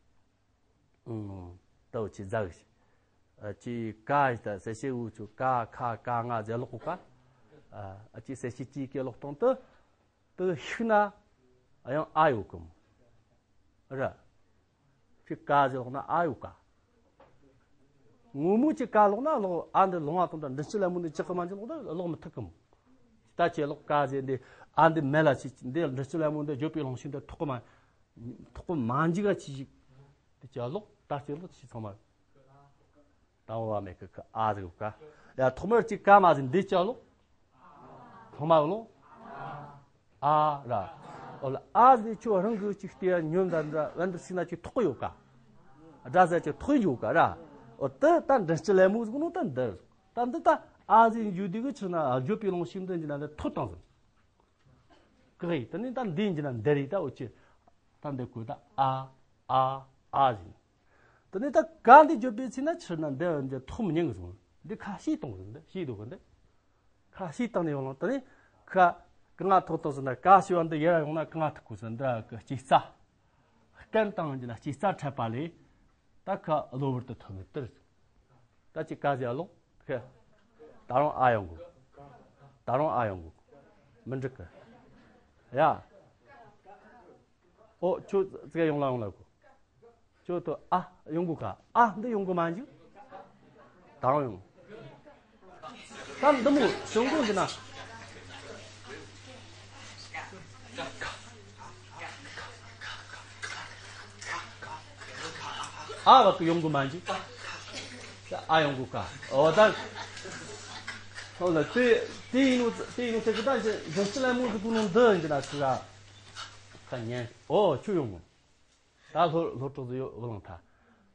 ཨང་། ད་འུ་ཆོ་ཛ་གི་ཤི། ཨ་ཅི་ཀ་ཡི་ད་གསལ་བྱེད་འུ་ཆོ་ཀ་ཁ་ག་ང་ཟེར་ཀློག་གོ་ཀ་ཨ་ཅི་གསལ་བྱེད་ཅིག་གི་ཀློག་སྟངས་དེ་དེ་ཤིག་ན་ཡང་ཨ་ཡོད་གི་མོ། ར། ཅི་ཀ་ཟེར་ཀློག་ན་ཨ་ཡོད་ཀ་ངོ་མ་ཅི་ཀ་ཀློག་ན་ཀློག་ཨ་འདི་ལོང་བ་དང་ད་མགྲིན་བཅུ་ལེབ་མོ་འདི་ཅག་གི་མ་འཇིག་ཀློག་ད་ཀློག་མི་ཐུབ་གི་མོ། ད་ཅི་ཀློག་ཀ་ཟེར་འདི་ཨ་འདི་མེད་ལ་ཅི་འདི་མགྲིན་བཅུ་ལེབ་མོ་འདི་བརྗོད་པའི་རླུང་ཤིང་འདི་ཐོག་གི་མ། ཐོག་གི་མ་འཇིག་ག་ཅི་ཞིག་འདི་ཅི་ཀློག་ད་ཅི་ཀློག་ཅི་ཚང་མ། ད་འོ་བ་མེད་གི་ཁི་ཨ་ཟེར་གི་ཀ་ཡ་ཐོག་མར་ཅི་ཀ་མ་ཟེར་འདི་ཅི་ཀློག་ཐོག་མ་ཀློག་ཨ་ར། འོ་ལ་ཨ་ཟེར་ཁྱོད་རང་གི་ཅིག་ལྟོས་ཡ་ཉོན་དང་འདྲ་བན་དུ་སྲིད་ན་ཅིག་ཐོག་ཡོད་ཀ་སྒྲ་ཟེར་ཅིག་ཐོག་ཡོད་ཀ་ར། འོ་དེ་ད་མགྲིན་བཅུ་ལེབ་མོ་ཟེར་གོ་ནོ་ད་འདི། ད་འདི་ད་ཨ་ཟེར་འཇུག་དུས་གི་ཕྱིར་ན་བརྗོད་པའི་རླུང་ཤིང་འདི་འཇི་ན་འདི་ཐོག་དང་ཟེར། ཀི་ཡིས་དེ་ནས་ད་འདི་འཇི་ན་འདི་རེད་ད་འུ་ཆོ། ད་འདི་ཀོ་ད་ཨ་ཨ་ཨ་ཟེར། དེ་ནས་ད་ག་འདི་བརྗོད་པའི་ཚེ་ན་ཕྱིར་ན་འདི་འདི་ཐོག་མི་ཉན་གི་སོང་། འདི་ཁ་ཤས་གཏོང་གི་འདི་ཤེས་འདུག་གི་འདི། ཁ་ཤས་བཏང་ནས་ཡོང་ལ་དེ་ནས་ཁ་གི་ང་ཐོག་ཐོག་ཟེར་ན་ཀ་ཞེས་པ་འདི་ཡར་ཡོང་ན་གི་ང་ཐུག་གོ་ཟེར་འདི་གི་སྐྱེ་རྩ། རྐན་བཏང་འཇི་ན་སྐྱེ་རྩ་འཕྲད་པ་ལས། ད་ཁ་གློ་བུར་དུ་ཐོན་མི་ཏིར། ད་ཅི་ཀ་ཟེར་ཀློག་ཁ། ད་རུང་ཨ་ཡོང་གོ། ད་རུང་ཨ་ཡོང་གོ། མི་འགྲིག་གི་ཡ། ཨོ་ཁྱོད་ཙི་ག་ཡོང་ལ་ཡོང་ལ་གོ། ཁྱོད་དུ་ཨ་ཡོང་གོ་ཀ་ཨ་འདི་ཡོང་གོ་མ་འཇུག་ད་རུང་ཡོང་། ད་འདི་མོ་བྱུང་དགོས་འདི་ན། ཨ་བ་ཀི་ཡོང་གི་མ་འཇུག་ཨ་ཡོང་གི་ཀ་ཨོ་ད། ཧོ་ལ་དེ་དེ་ཡིན་ནོ་དེ་ཡིན་ནོ་དེ་གི་ད་འཇི་འཇི་ལ་མོ་གི་ཀུ་ནོ་འདི་འཇི་ན་ཀི་ག་ཁ་ཉན་ཨོ་ཁྱོད་ཡོང་གི་ད་ལྷོ་ལྷོ་ཕྲུག་ཟིག་ཡོད་བླངས་ཐལ།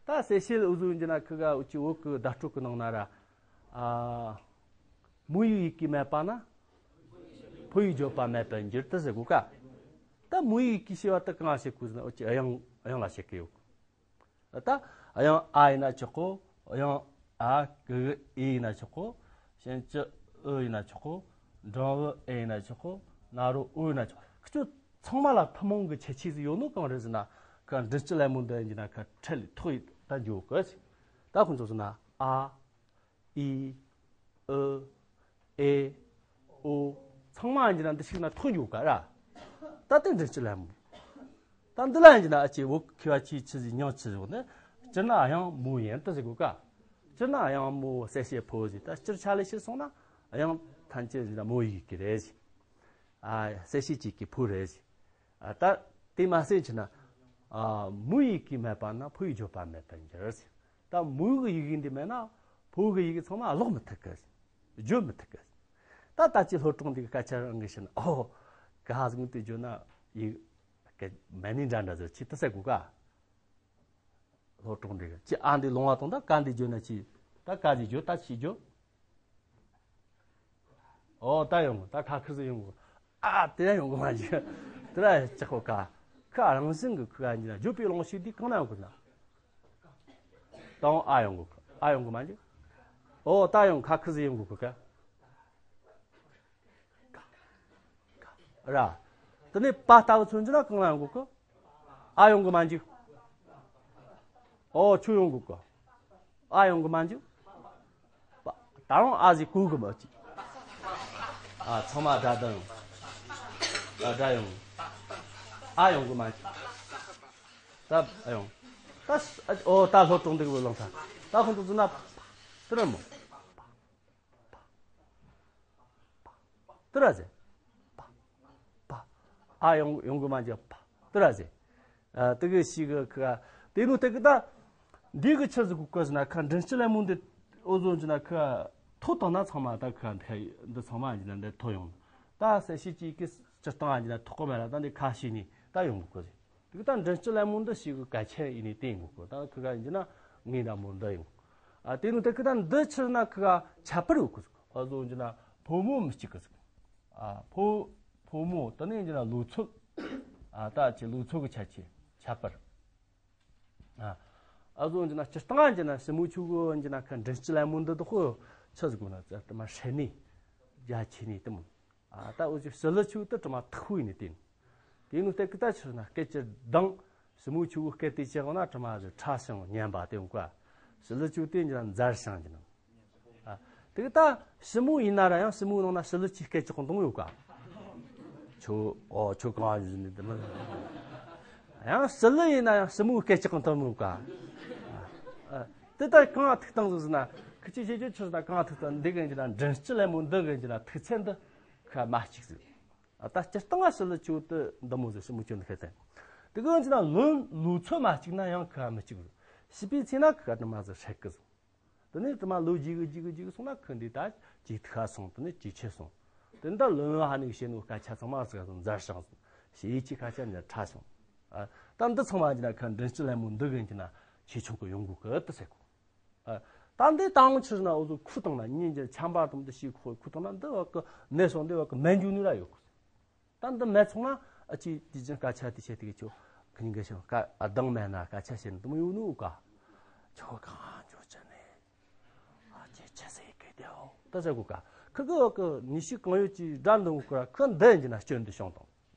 ད་གསལ་བྱེད་འུ་ཟུག་འཇི་ན་ཁི་ག་འུ་ཅི་བོད་གི་བརྡ་སྤྲོད་གི་ནང་ན་ར། ཨ། མོ་ཡིག་ཡི་གེ་མེད་པ་ན། ཕོ་ཡིག་བརྗོད་པ་མེད་པར་འགྱུར་ཏེ་ཟེར་གོ་ཀ་ད་མོ་ཡིག་ཡི་གེ་ཞེས་པ་ད་གང་བྱེད་དགོས་ཟེར་ན་འུ་ཅི་དབྱངས་དབྱངས་ལ་བྱེད་ཀི་ཡོད་གི་ད་དབྱངས་ཨ་ཡིན་ན་ཆོག་གོ་དབྱངས་ཨ་གི་གུ་ཨེ་ཡིན་ན་ཆོག་གོ་ཞན་ཅི་ཨུ་ཡིན་ན་ཆོག་གོ་འགྲེང་བུ་ཨེ་ཡིན་ན་ཆོག་གོ་ན་རོ་ཨུ་ཡིན་ན་ཆོག་གོ་ཁི་ཆོ་ཚང་མ་ལ་ཐུན་མོང་གི་ཁྱད་ཆོས་ཟིག་ཡོད་ནོ་གང་རེད་ཟེར་ན་ཁ་འབྲི་སྤྱི་ལད་མོ་འདི་ཡིན་གྱི་ན་ཁ་ཁྲལ་ཐོག་ཡིག་ད་འཇོག་གི་ད་ཁོང་ཚོ་ཟེར་ན་ཨ། ཨི། ཨུ། ཨེ། ཨོ། ཚང་མ་ཡིན་གྱི་ན་འདི་ཞིག་ན་ཐོག་འཇོག་ག་ར། ད་དེ་འབྲི་སྤྱི་ལད་མོ། ད་འདི་ལ་ཡིན་གྱི་ན་ཨ་ཅེ་བོ་ཁི་བ་ཆི་ཆི་ཟིག་མྱང་ཆི་ཟིག་ནི་སྤྱིར་ན་དབྱངས་མོ་ཡིན་ད་ཟེར་གོ་ཀ་སྤྱིར་ན་དབྱངས་མོ་གསལ་བྱེད་ཕོ་ཟིག་ད་སྤྱིར་ཆ་ལས་ཕྱིར་སོང་ན་དབྱངས་ཐམས་ཅད་ཡིན་གྱི་ན་མོ་ཡིག་གི་རེད་ཟིག་ཨ་གསལ་བྱེད་ཅིག་གི་ཕོ་རེད་ཟིག་ཨ་ད་དེ་མ་ཟད་ཕྱིན་ན། ཨ་མོ་ཡི་གེ་མེད་པ་ན་ཕོ་ཡི་བརྗོད་པ་མེད་པར་འགྱུར། ད་མོ་གི་ཡི་གེ་འདི་མེད་ན་ཕོ་གི་ཡི་གེ་ཚང་མ་ཀློག་མི་ཐུབ་གི་བརྗོད་མི་ཐུབ་གི་ད་ལྟ་ཅི་སློབ་གྲོགས་འདི་གི་སྐད་ཆ་རང་གི་ཕྱིན་ན་ཨོ་ག་ཟུག་དེ་བརྗོད་ན་ཡི་གེ་མེད་ནི་འདྲ་འདྲ་ཟེར་ཆི་ད་ཟེར་གོ་ཀ་སློབ་གྲོགས་འདི་གི་ཅི་ཨ་འདི་ལོང་བ་དང་ད་ཀ་འདི་བརྗོད་ན་ཅི་ད་ཀ་འདི་བརྗོད་ད་ཅི་བརྗོད། ཨོ་ད་ཡོང་ད་ཁ་ཁིར་ཟིག་ཡོང་གོ་ཨ་དེ་ཡང་ཡོང་གི་མ་འཇུག་དེ་ལ་ཅག་གོ་ཀ་ཁ་རང་བཞིན་གྱི་ཁུ་ག་འཇུག་ན་བརྗོད་པའི་ལོང་ཤུགས་དེ་གང་ན་ཡོང་གི་ན། དང་ཨ་ཡོང་གི་ཨ་ཡོང་གི་མ་འཇུག་ཨོ་ད་ཡོང་ཁ་ཁུ་ཟི་ཡོང་གི་ཁུ་ཀ་ར། དེ་ནས་པ་ལྟ་བུ་མཚོན་གྱི་ན་གང་ལ་ཡོང་གི་ཨ་ཡོང་གི་མ་འཇུག་ཨོ་ཆུ་ཡོང་གི་ཨ་ཡོང་གི་མ་འཇུག་ད་རུང་ཨ་ཟི་གུ་གི་མ་ཅིག་ཨ་ཚང་མ་སྒྲ་དང་ཡོང་། ཨ་སྒྲ་ཡོང་། ཨ་ཡོང་གི་མ་ཅིག་ད་ཨ་ཡོང་། ད་ཨོ་ད་ལྷོ་གྲོང་འདུག་བུ་ལོང་ཐ། ད་ཁོང་ཚོ་ཟིན་ན་དེ་ར་མོ། དེ་ར་ཟེ། ཨ་ཡོང་ཡོང་གི་མ་འཇུག་དེ་ར་ཟེ། ཨ་དེ་གི་ཤི་གི་ཁ་དེ་ནུ་དེ་གི་ད། འདི་གི་ཆི་ཟིག་གི་སྐོར་ཟེར་ན་ཁ་མགྲིན་སྤྱི་ལེབ་མོ་འདི་ཨོ་ཟོ་འཇུ་ན་ཁ་ཐོ་དང་ན་ཚང་མ་ད་ཁ་འདི་ཚང་མ་འཇུ་ན་འདི་ཐོ་ཡོང་། ད་སེ་ཤི་ཅིག་གི་སྤྱིར་བཏང་འཇུ་ན་ཐོག་གི་མེད་ལ་ད་འདི་ཁ་ཤི་ནི་ད་ཡོང་གི་སྐོར་ཟིག་དེ་གི་ད་མགྲིན་སྤྱི་ལེབ་མོ་འདི་ཤི་གི་གལ་ཆེན་ཡིན་ནི་དེ་ཡིན་གི་སྐོར་ད་ཁ་ག་འཇུ་ན་ངའི་ད་མོ་འདི་ཡོང་། ཨ་དེ་ནུ་དེ་གི་ད་འདི་ཆི་ན་ཁ་ག་ཁྱད་པར་ཡོད་གི་ཟིག་ཨོ་ཟོ་འཇུ་ན་ཕོ་མོ་མི་གཅིག་གི་ཟིག་ཨ་ཕོ་ཕོ་མོ་དེ་ནས་འཇུ་ན་ལོ་ཚོད། ཨ་ད་ཅི་ལོ་ཚོད་གི་ཆ་ཆེ་ཁྱད་པར། ཨ་ཨ་ཟོ་འཇུ་ན་སྤྱིར་བཏང་འཇུ་ན་ཞི་མོ་ཆུ་གོ་འཇུ་ན་ཁ་མགྲིན་སྤྱི་ལེབ་མོ་འདི་དོ་ཧོ་ཆི་ཟིག་གོ་ན་ཙ་དེ་མ་ཧྲེ་ནི་རྒྱ་ཆེ་ནི་དེ་མོ། ཨ་ད་འུ་ཅི་ཞི་ལི་ཆུ་དེ་དྲི་མ་ཐག་ཧུ་ནི་དེ། དེ་ནུ་དེ་ཀི་ད་ཆི་ན་སྐད་ཅི་དང་ཞི་མོ་ཆུ་གོ་སྐད་དེ་ཅི་གོ་ན་དྲི་མ་ཟི་ཁྲ་ཞིང་སྙན་པ་དེ་འུ་ཀ་ཞི་ལི་ཆུ་དེ་འཇུ་ན་མཛར་ཞིང་འཇུ་ན། ཨ། དེ་གི་ད་ཞི་མོ་ཡིན་ན་ར་ཡང་ཞི་མོའི་ནང་ན་ཞི་ལི་ཆུའི་སྐད་ཅིག་གོ་འདོང་ཡོད་ཀ་ཆུ་ཨོ་ཆུ་གང་ཡོད་ནི་དེ་མ་ཡང་ཞི་ལི་ཡིན་ན་ཡང་ཞི་མོའི་སྐད་ཅིག་གོ་འདོང་ཡོད་ཀ་ཨ། དེ་ལྟར་གང་ཐུག་བཏང་ཟིག་ཟེར་ན་ཁི་ཆི་ཆི་ཆི་ཆི་ཟེར་ན་གང་ཐུག་བཏང་འདི་གི་འཇུ་ན་མགྲིན་སྤྱི་ལེབ་མོ་འདི་གི་འཇུ་ན་ཐུག་ཚད་འདི་ཁ་མ་གཅིག་ཟིག་ཨ་ད་སྤྱིར་བཏང་ང་ཞི་ལི་ཆུ་དེ་འདི་མོ་ཟིག་ཞི་མོ་ཆུ་འདི་ཁ་ཚན། དེ་གི་འཇུ་ན་ལོ་ལོ་ཚོད་མ་གཅིག་ན་ཡང་ཁ་མི་གཅིག་ཟིག་ཤི་པའི་ཚེ་ན་ཁ་དྲི་མ་ཟིག་ཧྲེག་གི་ཟིག་དེ་ནས་དྲི་མ་ལོ་རྒྱས་གི་རྒྱས་གི་རྒྱས་གི་སོང་ན་ཁུ་འདི་ད་ཇེ་ཐུ་ཧ་སོང་དེ་ནས་ཇེ་ཆེ་སོང་། དེ་འདྲ་ལོན་ཧ་ནི་བཤད་ནོ་སྐད་ཆ་ཚང་མ་ཟིག་མཛར་ཞིང་སོང་ཞེ་ཡི་ཆི་ཁ་ཆ་ནས་ཁྲ་སོང་། ཨ་ད་འདི་ཚང་མ་འཇུ་ན་ཁ་མགྲིན་སྤྱི་ལེབ་མོ་འདི་གི་འཇུ་ན་ཆེ་ཆུང་གི་ཡོང་གི་གི་དེ་ཟེར་གོ་ཨ་ད་འདི་དང་ཆི་ན་འུ་ཚོ་ཁུ་བཏང་ན་ཉིན་གྱི་ཆམ་པ་དང་འདི་ཞིག་ཁོ་ཁུ་བཏང་ན་འདི་བ་གི་ནས་སོང་འདི་བ་གི་མེ་འཇུ་ནི་ར་ཡོད་གི་ད་འདི་མེད་སོང་ན་ཨ་ཅི་དེ་ཅི་སྐད་ཆ་དེ་བཤད་དེ་གི་ཆོ་ཁི་ཉིན་གི་ཤོ་ཀ་ཨ་དང་མེད་ན་སྐད་ཆ་བཤད་ནི་དུ་མོ་ཡོད་ནོ་ཀ་ཆོ་གང་ཆོ་ཅི་ནས་ཨ་ཅི་ཆ་སེ་གི་དེའོ་ད་ཟེར་གོ་ཀ་ཁི་གི་བ་གི་ཉི་ཤུ་གང་ཡོད་ཀྱི་དགྲ་འདི་འུ་ཀ་ཁི་འདི་འཇུ་ན་སྐྱོན་འདི་བྱུང་དང་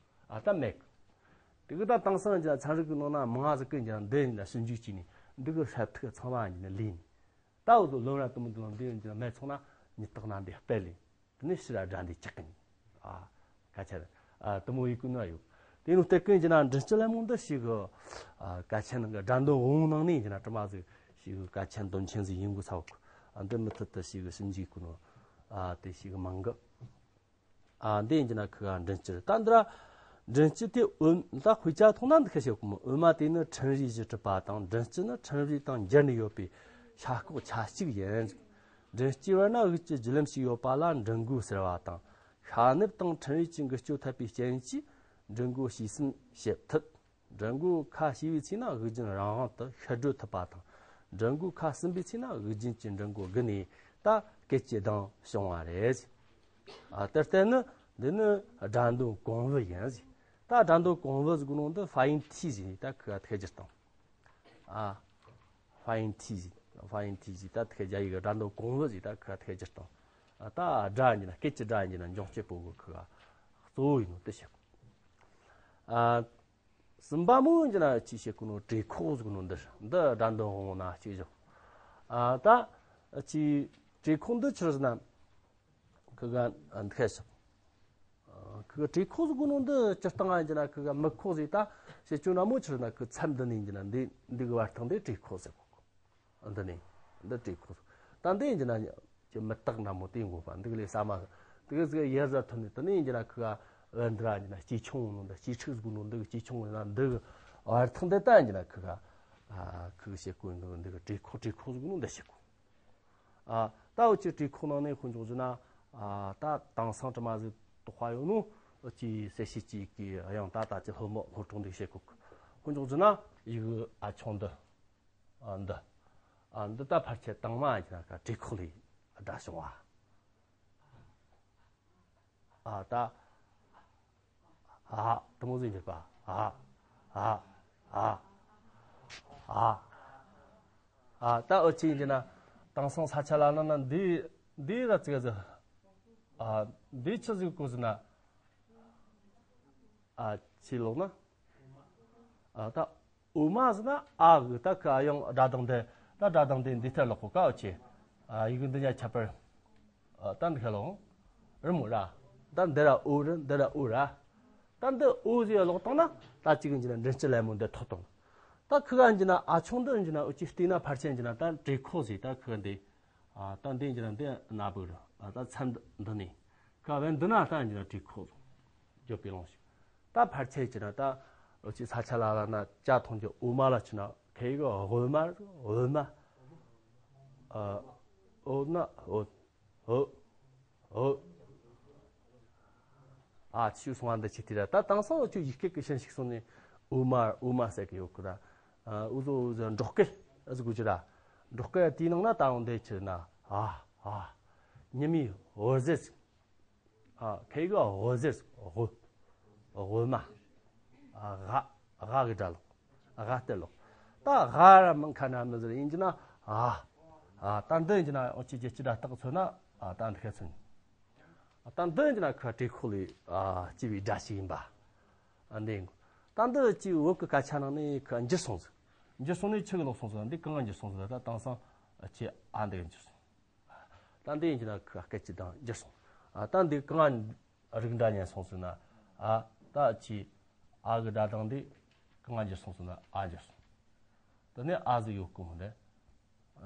ཨ་ད་མེད་གི་དེ་གི་ད་དེང་སང་འཇུ་ན་ཚན་རིག་གི་ནང་ན་མང་ང་ཟིག་གི་འཇུ་ན་འདི་འཇུ་ན་ཞིབ་འཇུག་བྱས་ནི་འདི་གི་ཧྲ་ཐིག་ཚང་མ་འཇུ་ན་ལིན། ད་འུ་ཚོ་ལོན་ར་དུ་མོ་དུ་ལོན་འདི་ཡོང་གྱི་ན་མེད་ཚོང་ན་ཉི་སྟག་ན་འདི་སྤེལ་ལེ། དེ་ནས་ཕྱི་ར་དགྲ་འདི་ཅག་གི་ནི། ཨ། ཀ་ཆ་ར། ཨ། དུ་མོ་ཡི་ཀུན་ན་ཡོད། དེ་ནུ་སྟེ་ཀུན་གྱི་ན་མགྲིན་སྤྱི་ལེབ་མོ་འདི་ཞིག་གི། ཨ། ཀ་ཆེན་ནང་གི་དགྲ་འདོད་འོང་ནང་ནས་ཀྱི་ན་དྲི་མ་ཟིག་ཞིག་གི་ཀ་ཆེན་དོན་ཆེན་ཟིག་ཡིན་དགོས་ས་འོག་ཨ། འདི་མུ་མཐུད་དུ་ཞིག་གི་ཞིབ་འཇུག་གི་ནོ། ཨ། དེ་ཞིག་གི་མང་གི། ཨ། འདི་ཡིན་གྱི་ན་ཁི་ག་མགྲིན་སྤྱི་རེད། ད་འདི་ར་མགྲིན་སྤྱི་དེ་འོད་ད་དཔེ་ཆ་མཐོང་ན་འདི་ཁ་བཤད་གོ་མོ། འོད་མ་དེ་ནི་ཕྲིན་རིས་བཞི་གྲུབ་པ་དང་། མགྲིན་སྤྱི་ནི་ཕྲིན་རིས་དང་འབྱར་ནས་ཡོད་པའི་ཤ་ཁོག་ཆ་གཅིག་ཡིན། མགྲིན་སྤྱིའི་བར་ན་དབུགས་ཀྱི་བརྒྱུད་ལམ་ཞིག་ཡོད་པ་ལ་མགྲིན་མགོ་ཟེར་བ་དང་། ཤ་གནད་དང་ཕྲིན་རིས་ཀྱི་འགུལ་སྐྱོད་འཐད་པའི་རྐྱེན་གྱིས་མགྲིན་མགོ་ཕྱིས་ཟིན་བྱེད་ཐུབ། མགྲིན་མགོ་ཁ་ཕྱེ་བའི་ཚེ་ན་དབུགས་རྒྱུན་རང་དབང་དུ་ཤར་བགྲོད་ཐུབ་པ་དང་། མགྲིན་མགོ་ཁ་ཟིན་པའི་ཚེ་ན་དབུགས་རྒྱུན་གྱི་མགྲིན་མགོ་བརྒྱུད་ནས་ད་སྐད་ཀྱི་གདངས་བྱུང་བ་རེད། ཨ། དེར་བརྟེན་ནི་འདི་ནི་སྒྲ་འདོན་གོང་བུ་ཡིན་ཟེར། ད་སྒྲ་འདོན་གོང་བུ་ཟེར་གོ་ནོ་འདི་ཧྥ་ཡིན་ཐི་ཟེར་ནས་ད་ཁི་ག་ཐེ་ཇི་བཏང་། ཨ། ཧྥ་ཡིན་ཐི་ཟེར། ཧྥ་ཡིན་ཐི་ཟེར་ད་ཐེ་ཇ་ཡི་གི་སྒྲ་འདོན་གོང་བུ་ཟེར་ད་ཁི་ག་ཐེ་ཇི་བཏང་། ཨ། ད་སྒྲ་ཡིན་ན་སྐད་ཀྱི་སྒྲ་ཡིན་ན་འབྱུང་སྐྱེད་པོ་གི་ཁི་ག་གཙོ་བོ་ཡིན་ནོ་དེ་བཤད་གོ་ཨ། གསུམ་པ་མོ་ཡིན་གྱི་ན་ཅི་བཤད་གོ་ནོ་གྲོས་ཁོག་ཟེར་གོ་ནོ་འདི་འདི་སྒྲ་འདོན་འོང་ན་གཅིག་བཞག་ཨ། ད་ཅི་གྲོས་ཁོག་འདི་ཆི་ཟེར་ན་ཁི་ག་འདི་ཁ་ཤག་ཁི་ག་གྲོས་ཁོག་ཟེར་གོ་ནོ་འདི་སྤྱིར་བཏང་ཡིན་གྱི་ན་ཁི་ག་མི་ཁོག་ཟེར་ད་བཤད་ཆོག་ན་མོ་ཆི་ཟེར་ན་ཁི་ཚད་འདི་ནས་ཡིན་གྱི་ན་འདི་འདི་གི་བར་ཐག་འདི་གྲོས་ཁོག་ཟེར་གོ་འདི་ནས་འདི་གྲོས་ཁོག་ད་འདི་ཡིན་གྱི་ན་ཅི་མི་རྟག་ན་མོ་དེ་འགོ་པ་འདི་གི་ལས་ས་མ་འདི་གི་ཟིག་ཡར་ཟ་ཐོན་ནས་དེ་ནས་ཡིན་གྱི་ན་ཁི་ག་འདི་ར་ཡིན་གྱི་ན་སྐྱེ་ཆུང་ནོ་འདི་སྐྱེ་ཕྲུག་ཟིག་ནོ་འདི་གི་སྐྱེ་ཆུང་ན་འདི་གི་བར་ཐག་འདི་ད་ཡིན་གྱི་ན་ཁི་ག་ཁི་གི་བཤད་གོ་འདི་གི་གྲོས་ཁོག་གྲོས་ཁོག་ཟིག་ནོ་འདི་བཤད་གོ་ཨ། ད་འུ་ཅི་གྲོས་ཁོག་ནང་ནས་ཁོ་འཇོག་ཟེར་ན། ཨ། ད་དེང་སང་དྲི་མ་ཟིག་དོགས་པ་ཡོད་ནོ། འུ་ཅི་གསལ་བཤད་ཅིག་གི་ཡང་ད་ད་ཅི་སློབ་མ་སློབ་གྲོགས་འདི་བཤད་གོ་ཁོ་འཇོག་ཟེར་ན་ཡི་གེ་ཨ་ཆུང་འདི། ཨ། འདི། ཨ། འདི་ད་ཕལ་ཆེར་དང་མ་ཡིན་ན་ཀ་གྲོས་ཁོག་ལས་སྒྲ་བྱུང་བ། ཨ། ད་ ཨ། དེ་མོ་ཟིག་འགྱུར་བ། ཨ། ཨ། ཨ། ཨ། ཨ། ད་འུ་ཅི་ཡིན་གྱི་ན། དེང་སང་ས་ཆ་ལ་ན་ན་འདི་འདི་ར་ཙི་ག་ཟིག་ཨ། འདི་ཆི་ཟིག་གོ་ཟིག་ན། ཨ། ཆི་ལོག་ན། ཨ། ད་འོ་མ་ཟིག་ན། ཨ་གི་ད་ཁ་ཡང་སྒྲ་གདངས་འདི། ད་སྒྲ་གདངས་འདི་འདི་ལྟར་ལོག་གོ་ཀ་འུ་ཅི། ཨ། ཡི་གེ་འདི་ཉ་ཁྱད་པར། ཨ། ད་འདི་ཁ་ལོག་རི་མོ་ར། ད་འདི་ར་འོ་རི། འདི་ར་འོ་ར། ད་འདི་འོ་ཟིག་ལོག་བཏང་ན། ད་ཅིག་ཡིན་གྱི་ན་མགྲིན་བཅུ་ལེབ་མོ་འདི་ཐོག་བཏང་། ད་ཁི་ག་ཡིན་གྱི་ན་ཨ་ཆུང་འདི་ཡིན་གྱི་ན་འུ་ཅི་བལྟས་ན་ཕལ་ཆེར་ཡིན་གྱི་ན་ད་བྲེ་ཁོག་ཟིག་ད་ཁི་ག་འདི། ཨ། ད་འདི་ཡིན་གྱི་ན་འདི་ན་བུ་ར། ཨ། ད་ཚན་འདི་ནས་ཁ་བན་འདི་ན་ད་ཡིན་གྱི་ན་བྲེ་ཁོག་ཟིག་བརྗོད་པའི་ལོང་ཞིག་ད་ཕལ་ཆེར་གྱི་ན་ད་འུ་ཅི་ས་ཆ་ལ་ལ་ན་ཅ་ཐོང་གྱི་འོ་མ་ལ་ཆི་ན་ཁེ་གི་འོ་མ། འོ་མ། ཨ། འོ་ན་འོ། འོ། འོ། ཨ། ཆུ་སོང་བ་འདི་ཆི་དེ་ར། ད་དེང་སང་འུ་ཅི་ཡི་གེ་གི་ཤན་ཞིག་སོང་ནས་འོ་མ། འོ་མ་ཟེར་གི་ཡོད་གི་ར། ཨ། འུ་ཟོ་འུ་ཟོ་འབྲོག་སྐད་ཨ་ཟིག་གོ་ཅི་ར། འབྲོག་སྐད་དེའི་ནང་ན་ད་འོང་འདི་ཆི་ན། ཨ། ཨ། ཉི་མའི་འོད་ཟེར་ཟིག་ཨ། ཁེ་གི་འོད་ཟེར་ཟིག་འོ། འོ་མ། ཨ། ཝ། ཝ་གི་སྒྲ་ལོག་ཝ་སྟེ་ལོག་ད་ཝ་ར་མིན་ཁ་ན་མི་ཟེར་ཡིན་གྱི་ན། ཨ། ཨ། ད་འདི་ཡིན་གྱི་ན་འུ་ཅི་རྒྱལ་སྤྱི་སྒྲ་རྟགས་མཚོན་ན། ཨ། ད་འདི་ཁ་མཚོན། ཨ། ད་འདི་ཡིན་གྱི་ན་ཁ་བྲེ་ཁོག་ལས། ཨ། སྐྱེ་བའི་སྒྲ་ཞིག་ཡིན་པ། ཨ། འདི་ཡིན་གོ་ད་འདི་ཅི་བོད་ཀྱི་སྐད་ཆ་ནང་ནས་ཁ་འགྱུར་སོང་ཟིག་འགྱུར་སོང་ནས་ཆི་གི་ལོག་སོང་ཟིག་འདི་གང་འགྱུར་སོང་ཟིག་ད་དེང་སང་ཨ་ཅི་ཨ་འདི་གི་འགྱུར་སོང་། ད་འདི་ཡིན་གྱི་ན་ཁ་སྐད་ཅིག་དང་འགྱུར་སོང་། ཨ། ད་འདི་གང་རིགས་འདྲ་ཉན་སོང་ཟིག་ན། ཨ། ད་ཅི་ཨ་གི་སྒྲ་དང་འདི་གང་འགྱུར་སོང་ཟིག་ན་ཨ་འགྱུར་སོང་། དེ་ནས་ཨ་ཟིག་ཡོད་གོ་མོ་འདི།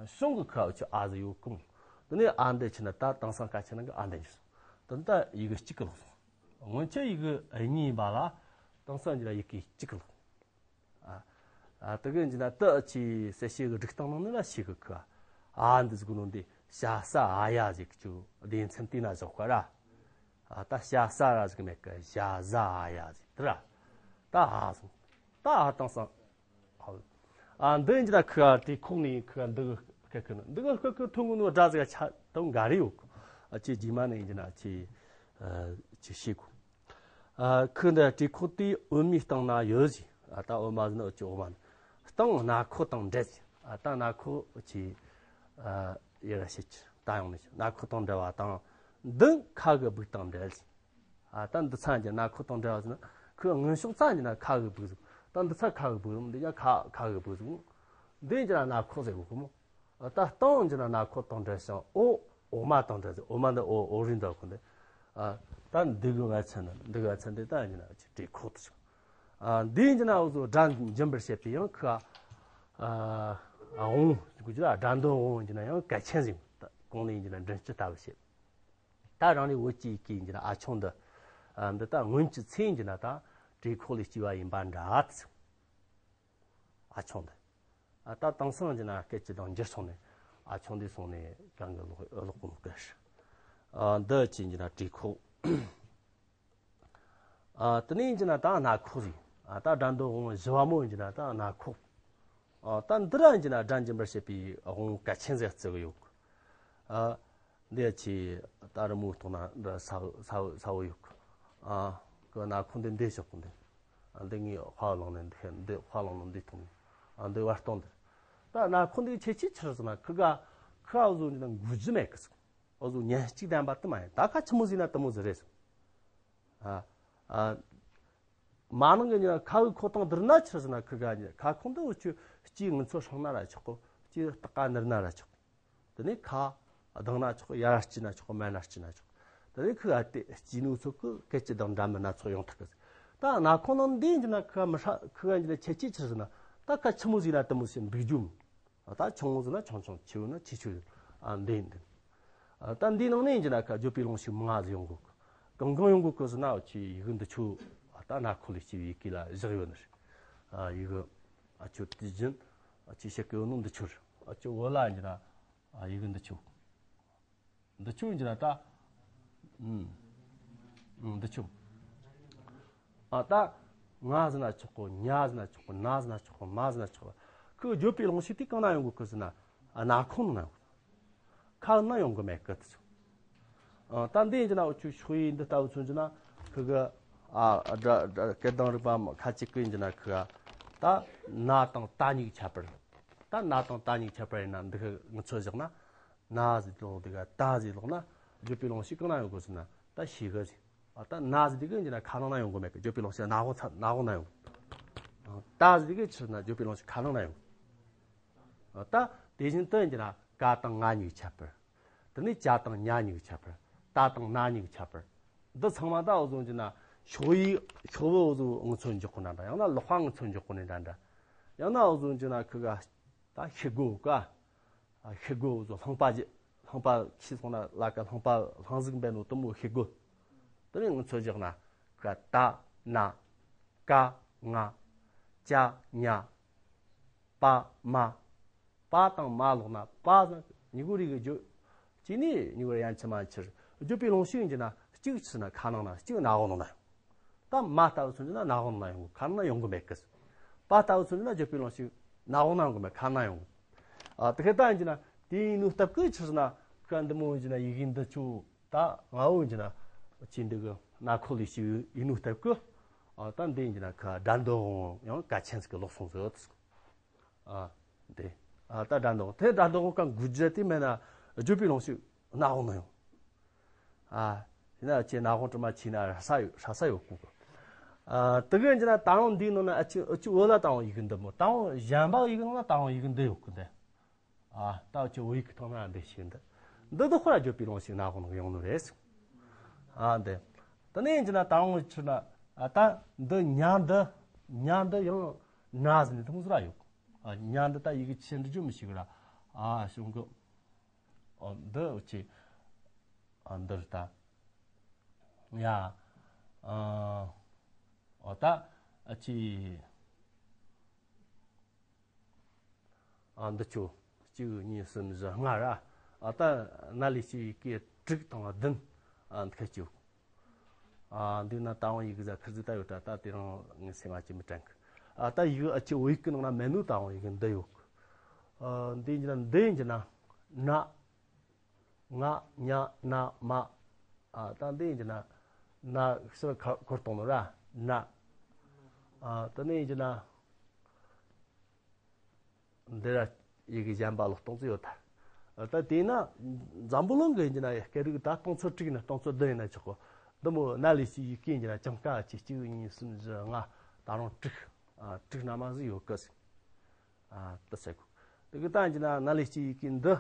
གཞུང་གི་ཁ་འུ་ཅི་ཨ་ཟིག་ཡོད་གོ་མོ། དེ་ནས་ཨ་འདི་ཆི་ན་ད་དེང་སང་སྐད་ཆ་ནང་གི་ཨ་འདི་འགྱུར་སོང་། དེ་ནས་ད་ཡི་གེ་གཅིག་གི་ལོག་སོང་། སྔོན་ཆད་ཡི་གེ་གཉིས་ཡིན་པ་ལ་དེང་སང་འགྱུར་ཡི་གེ་གཅིག་གི་ལོག་ཨ། ཨ། དེ་གི་འཇི་ན་ཏི་ཨ་ཆི་གསལ་བྱེད་ཀྱི་སྒྲིག་སྟངས་ནང་ནས་ལ་ཤེས་གི་ཁུ། ཨ་འདི་ཟིག་ནོ་འདི་ཤ་ས་ཨ་ཡ་ཟིག་ཆུ་སྡེ་ཚན་དེ་ན་བཞག་ག་ར། ཨ། ད་ཤ་ས་ར་ཟིག་མེད་གི་ཤ་ཟ་ཨ་ཡ་ཟིག་དེ་ར། ད་ཨ་སོང་། ད་ཨ་དང་སང་། ཨ། འདི་འཇི་ན་ཁུ་ཨ་དེ་ཁོང་ནས་ཁུ་ཨ་འདི་གི་སྐད་ཁུ་ནི་འདི་གི་སྐད་ཁུ་ཐུང་གི་ནོ་སྒྲ་ཟིག་ཆ་དང་འགའ་རེ་ཡོད་གི། ཨ་ཆི་རྗེས་མ་ནས་འཇི་ན་ཆི་ཨ་ཆི་ཤེས་གོ་ཨ། ཁུ་འདི་བྲེ་ཁོག་དེ་འོ་མའི་སྟེང་ན་ཡོད་ཟིག་ཨ། ད་འོ་མ་ཟིན་འུ་ཅི་འོ་མ་ནི་སྟེང་ན་ཁོ་དང་འབྲེལ་ཟིག་ཨ། ད་ན་ཁོ་ཆི་ཨ་ཡེ་ར་ཤེས་ཆི་ད་ཡོང་ནི་ཆི་ན་ཁོ་དང་འབྲེལ་བ་དང་། འདི་ཁ་གི་སྦུག་དང་འབྲེལ་ཟིག་ཨ། ད་འདི་ཚ་འཇི་ན་ཁོ་དང་འབྲེལ་བ་ཟིན་ཁུ་སྔོན་ཕྱོགས་ཚ་འཇི་ན་ཁ་གི་སྦུག་ཟིག་ད་འདི་ཚ་ཁ་གི་སྦུག་ཟིག་འདི་ཡ་ཁ་ཁ་གི་སྦུག་ཟིག་འདི་འཇི་ན་ན་ཁོ་ཟེར་གོ་གི་མོ། ད་སྟོང་འཇི་ན་ན་ཁོ་དང་འབྲེལ་ཞིང་འོ། འོ་མ་དང་འབྲེལ་ཟེར། འོ་མ་འདི་འོ་འོ་རིན་འདྲ་གོ་འདི། ཨ། ད་འདི་གི་ང་ཚན་ནི་འདི་གི་ང་ཚན་འདི་ད་འཇི་ན་ཅི་བྲེ་ཁོག་ཏུ་ཞིག་ཨ། འདི་འཇི་ན་འུ་ཚོ་སྒྲ་འབྱིན་པར་བྱེད་པའི་ཡང་ཁུ། ཨ། འོང་གུ་ཅི་ལ་སྒྲ་འདོན་འོང་འཇི་ན་ཡང་གལ་ཆེན་ཟིན་གོང་ནས་འཇི་ན་མགྲིན་བཅུ་ལྟ་བུ་བྱེད། ད་རང་རེ་བོད་ཀྱི་སྐད་འཇི་ན་ཨ་ཆུང་འདི། ཨ། འདི་ད་སྔོན་གྱི་མཚན་འཇི་ན་ད་བྲེ་ཁོག་ལས་སྐྱེ་བ་ཡིན་པ་འདྲ། ཨ་ཆུང་འདི། ཨ། ད་དེང་སང་འཇི་ན་སྐད་ཅིག་དང་འགྱུར་སོང་ནས་ཨ་ཆུང་འདི་སོང་ནས་གང་གི་ལོག་ལོག་གོ་མི་སྐད་ཤི། ཨ། འདི་ཅི་འཇི་ན་བྲེ་ཁོག་ཨ། དེ་ནས་འཇི་ན་ད་ན་ཁོག་ཟིག་ཨ། ད་སྒྲ་འདོན་དབང་བཞི་བ་མོ་འཇི་ན་ད་ན་ཁོག་ཨ། ད་འདི་ར་འཇི་ན་སྒྲ་འབྱིན་པར་བྱེད་པའི་དབང་གལ་ཆེན་ཟིག་བརྩི་གི་ཡོད་གི། ཨ། འདི་ཡ་ཆི་ད་རི་མོ་ཐོག་ན་འདི་ས་བོ་ས་བོ་ས་བོ་ཡོད་གི། ཨ། གི་ན་ཁོ་འདི་འདི་ཞོག་གི་འདི། ཨ། འདི་ངའི་དཔའ་བླངས་ནས་འདི་འདི་དཔའ་བླངས་ནས་འདི་ཐོག་ནས། ཨ། འདི་བར་སྟོང་འདི། ད་ན་ཁོ་འདི་ཆེ་ཆེ་ཆི་རེད་ཟེར་ན་ཁི་ག་ཁི་ག་བཟོ་འདི་ན་འགུལ་རྒྱུ་མེད་གི་ཟེར། འུ་ཚོ་ཉན་གཅིག་ལྡན་པ་དེ་མ་ཡིན། ད་ཁ་ཆི་མོ་ཟིག་ན་དེ་མོ་ཟིག་རེད་ཟེར། ཨ། ཨ། མ་ནང་གི་ཉིན་ཁ་བའི་ཁོ་དང་བསྡུར་ན་ཆི་ཟེར་ན་ཁི་ག་ཉིན་ཁ་ཁོང་དུ་འུ་ཆུ་སྐྱེས་ངུ་ཚོ་སྲང་ན་ར་ཆོག་གོ་སྐྱེས་སྟག་ག་ནར་ན་ར་ཆོག་དེ་ནས་ཁ་གདང་ན་ཆོག་གོ་ཡར་སྐྱེས་ན་ཆོག་གོ་མར་ན་སྐྱེས་ན་ཆོག་དེ་ནས་ཁི་ག་དེ་སྐྱེས་ནུ་ཚོ་གི་སྐད་ཅིག་དང་འདྲ་མི་སྣ་ཚོགས་ཡོང་ཐུབ་གི་ཟེར། ད་ན་ཁོང་ནང་འདི་ཡིན་ན་ཁི་ག་མི་ཧྲ་ཁི་ག་ཡིན་ན་ཁྱེད་ཀྱིས་ཆི་ཟེར་ན་ད་ཁ་ཆི་མོ་ཟིག་ན་དེ་མོ་ཟིག་འབིག་རྒྱུ། ད་ཆུང་ངུ་ཟིག་ན་ཆུང་ཆུང་ཆེ་བོ་ན་ཆེ་ཆེ་ཟིག་ཨ། འདི་འདི། ཨ། ད་འདིའི་ནང་ནས་ཡིན་གྱི་ན་ཁ་བརྗོད་པའི་ལུང་ཞིག་མང་ང་ཟིག་ཡོང་གོ །གང་གང་ཡོང་གོ་ཀི་ཟེར་ན་ཆི་ཡི་གེ་འདི་ཆོ། ཨ། ད་ན་ཁོ་ལས་སྐྱེས་པའི་ཡི་གེ་ལ་བཞག་ཡོད་ནི་རེད། ཨ། ཡི་གེ་ཨ་ཆོ་དུས་རྒྱུན་ཨ་ཆི་བཤད་གི་ཡོད་ནོ་འདི་ཆོ་རེད། ཨ་ཆོ་བོད་ལ་ཡིན་གྱི་ན་ཨ་ཡི་གེ་འདི་ཆོ། འདི་ཆོ་ཡིན་གྱི་ན་ད། ཨུམ། ཨུམ། འདི་ཆོ། ཨ། ད་ང་ཟེར་ན་ཆོག་གོ་ཉ་ཟེར་ན་ཆོག་གོ་ན་ཟེར་ན་ཆོག་གོ་མ་ཟེར་ན་ཆོག་གོ་ཁོས་བརྗོད་པའི་ལུང་ཞིག་དེ་གང་ན་ཡོང་གོ་ཀི་ཟེར་ན། ཨ། ན་ཁོང་ན་ཡོང་གོ་ཁ་ན་ཡོང་གོ་མེད་ཀི་དེ་ཆོ། ཨ། ད་འདི་ཡིན་གྱི་ན་འུ་ཆོ་ཤོག་ཡིག་འདི་ལྟ་བུ་མཚོན་གྱི་ན་ཁི་གི་ ཨ་སྒྲ་སྒྲ་སྐད་གདངས་རིག་པ་ཁ་ཅིག་གི་ཡིན་གྱི་ན་ཁི་ག་ད་ན་དང་ཏ་གཉིས་ཁྱད་པར། ད་ན་དང་ཏ་གཉིས་ཁྱད་པར་ཡིན་ན་འདི་གི་ངི་ཚོ་བཞག་ན་ན་ཟེར་ལོག་འདི་ག་ད་ཟེར་ལོག་ན་བརྗོད་པའི་ལོང་ཤིག་གང་ན་ཡོང་དགོས་ཟེར་ན་ད་ཤི་གི་ཟེར། ཨ་ད་ན་ཟེར་འདི་གི་ཡིན་གྱི་ན་ཁ་ནང་ན་ཡོང་དགོས་མེད་གི། བརྗོད་པའི་ལོང་ཤིག་ན་གོང་ཚ་ན་གོང་ན་ཡོང་གི། ད་ཟེར་འདི་གི་ཕྱིར་ན་བརྗོད་པའི་ལོང་ཤིག་ཁ་ནང་ན་ཡོང་གི། ད་དེ་བཞིན་དུ་ཡིན་གྱི་ན་ཀ་དང་ང་གཉིས་ཀྱི་ཁྱད་པར། དེ་ནས་ཅ་དང་ཉ་གཉིས་ཀྱི་ཁྱད་པར། ཏ་དང་ན་གཉིས་ཀྱི་ཁྱད་པར། འདི་ཚང་མ་ད་འོ་བཟོ་གྱི་ན་ཤོག་ཡིག་ཤོག་བུ་འོ་བཟོ་ངུ་ཚོ་འཇོག་གོ་ན་འདྲ། ཡང་ན་ལག་པ་ངུ་ཚོ་འཇོག་གོ་ནི་འདྲ་འདྲ། ཡང་ན་འོ་བཟོ་གྱི་ན་ཁི་ག་ད་ཤི་སྒོ་ཀ་ཤི་སྒོ་འོ་བཟོ་ལྷུང་པ་ཅི་ལྷུང་པ་ཤི་སོང་ན་ལ་ཀ་ལྷུང་པ་ལྷུང་ཟིག་འབད་ནོ་དུ་མོ་ཤི་སྒོ། དེ་ནས་ངུ་ཚོ་འཇོག་ན་ཀ་ཏ་ན་ཀ་ང་ཅ་ཉ། པ་མ། པ་དང་མ་ལོག་ན་པ་ཟེར་ཉི་གུ་རིགས་ཀྱི་བརྗོད། གཅིག་ནི་ཉི་གུ་ཡན་ཆད་མ་ཕྱིར་བརྗོད་པའི་ལོང་ཤིག་ཡིན་གྱི་ན་གཅིག་ཕྱིར་ན་ཁ་ནང་ན་གཅིག་ན་འོག་ནང་ན་ཡོང་། ད་མ་ལྟ་བུ་ཚོ་ཡིན་གྱི་ན་འོག་ནང་ན་ཡོང་གི། ཁ་ནང་ན་ཡོང་གི་མེད་གི། པ་ལྟ་བུ་ཚོ་ཡིན་གྱི་ན་བརྗོད་པའི་ལོང་ཤིག་ན་འོག་ན་ཡོང་གི་མེད། ཁ་ནང་ན་ཡོང་གི། ཨ་དེ་ཁ་ད་ཡིན་གྱི་ན་དེ་ཡིན་ནོ་སྟབས་ཀྱིས་ཕྱིར་ན་ཁ་འདི་མོ་ཡིན་གྱི་ན་ཡི་གེ་འདི་ཆུ་ད་ང་འོ་ཡིན་གྱི་ན་ཅི་འདི་གི་ན་ཁོ་ལི་ཤིག་ཡིན་ནོ་སྟབས་ཀྱིས། ཨ་ད་འདི་ཡིན་གྱི་ན་ཁ་སྒྲ་འདོན་ཡང་གལ་ཆེན་ཟིག་གི་ལོག་སོང་ཟིག་ཨ། འདི། ཨ་ད་སྒྲ་འདོན་དེ་སྒྲ་འདོན་གང་དགོས་རྒྱུ་དེ་མེད་ན་བརྗོད་པའི་ལོང་ཤིག་ན་འོག་ན་ཡོང་། ཨ། ཡིན་ན་ཁྱེད་ན་འོག་དྲི་མ་ཆེ་ན་ཧྲ་ས་ཡོད་ཧྲ་ས་ཡོད་གོ་གི། ཨ་དེ་གི་འཇི་ན་ཏང་འདི་ནང་ན་ཨ་ཅི་ཨ་ཅི་འོ་ལ་ཏང་ཡིག་འདི་མོ་ཏང་གཞན་པ་ཡིག་ནང་ན་ཏང་ཡིག་འདི་ཡོད་གི་འདི། ཨ་ད་ཨ་ཅི་འོ་ཡིག་ཐོག་ན་འདི་ཤིག་འདི། འདི་དུ་ཁོ་ར་བརྗོད་པའི་ལོང་ཤིག་ན་འོག་ན་ཡོང་ནི་རེད། ཨ་འདི། དེ་ནས་འཇི་ན་ཏང་འོ་ཆུ་ན་ཨ་ད་འདི་ཉ་འདི་ཉ་འདི་ཡང་ན་ཟིན་འདི་ཐུང་ཟུར་ཡོད། ཨ་ཉ་འདི་ད་ཡི་གེ་ཆེ་འདྲི་རྒྱུ་མི་ཤེས་གི་ར། ཨ་བྱུང་གི། ཨོ་འདི་འུ་ཅི། ཨ་འདིར་ད། ཡ། ཨ་ཨོ་ད་ཨ་ཅི། ཨ་འདི་ཆུ། གཅིག་གཉིས་གསུམ་བཞི་ལྔ་ར། ཨ་ད་ན་ལི་ཅི་ཡི་གེ་དྲུག་དང་བདུན། ཨ་འདི་ཁ་ཅིག་ཨ་འདི་ན་ཏང་ཡིག་ཟ་ཁིར་ཟི་ད་ཡོད་ད། ད་དེ་རིང་ངས་སེམས་མ་ཅི་མི་དྲན་གི། ཨ་ད་ཡིག་ཨ་ཅི་འོ་ཡིག་གི་ནང་ན་མེད་ནོ་ཏང་ཡིག་འདི་ཡོད་གི། ཨ་འདི་ཡིན་ན་འདི་ཡིན་གྱི་ན་ན། ང་ཉ་ན་མ། ཨ་ད་འདི་ཡིན་གྱི་ན་ན་ཤི་ཁ་འཁོར་གཏོང་ནོ་ར་ན། ཨ་ད་འདི་ཡིན་གྱི་ན། འདི་ར་ཡི་གེ་གཞན་པ་ལོག་གཏོང་རྩིས་ཡོད་ད། ད་དེས་ན་འཛམ་བུ་གླིང་གི་ཡིན་གྱི་ན་ཡ་སྐད་རིགས་ད་སྟོང་ཚོ་དྲུག་ན་སྟོང་ཚོ་བདུན་ཡིན་ན་ཆོག་གོ། འདི་མོ་ན་ལི་ཅི་ཡི་གེ་ཡིན་གྱི་ན་ཅང་ཀ་ཅི་གཅིག་གཉིས་གསུམ་བཞི་ལྔ་ད་རུང་དྲུག་ཨ་དྲུག་ན་མ་ཟིག་ཡོད་གི་ཟིག་ཨ་ད་ཟེར་གོ། དེ་གི་ད་ཡིན་གྱི་ན་ན་ལི་ཅི་ཡི་གེ་འདི་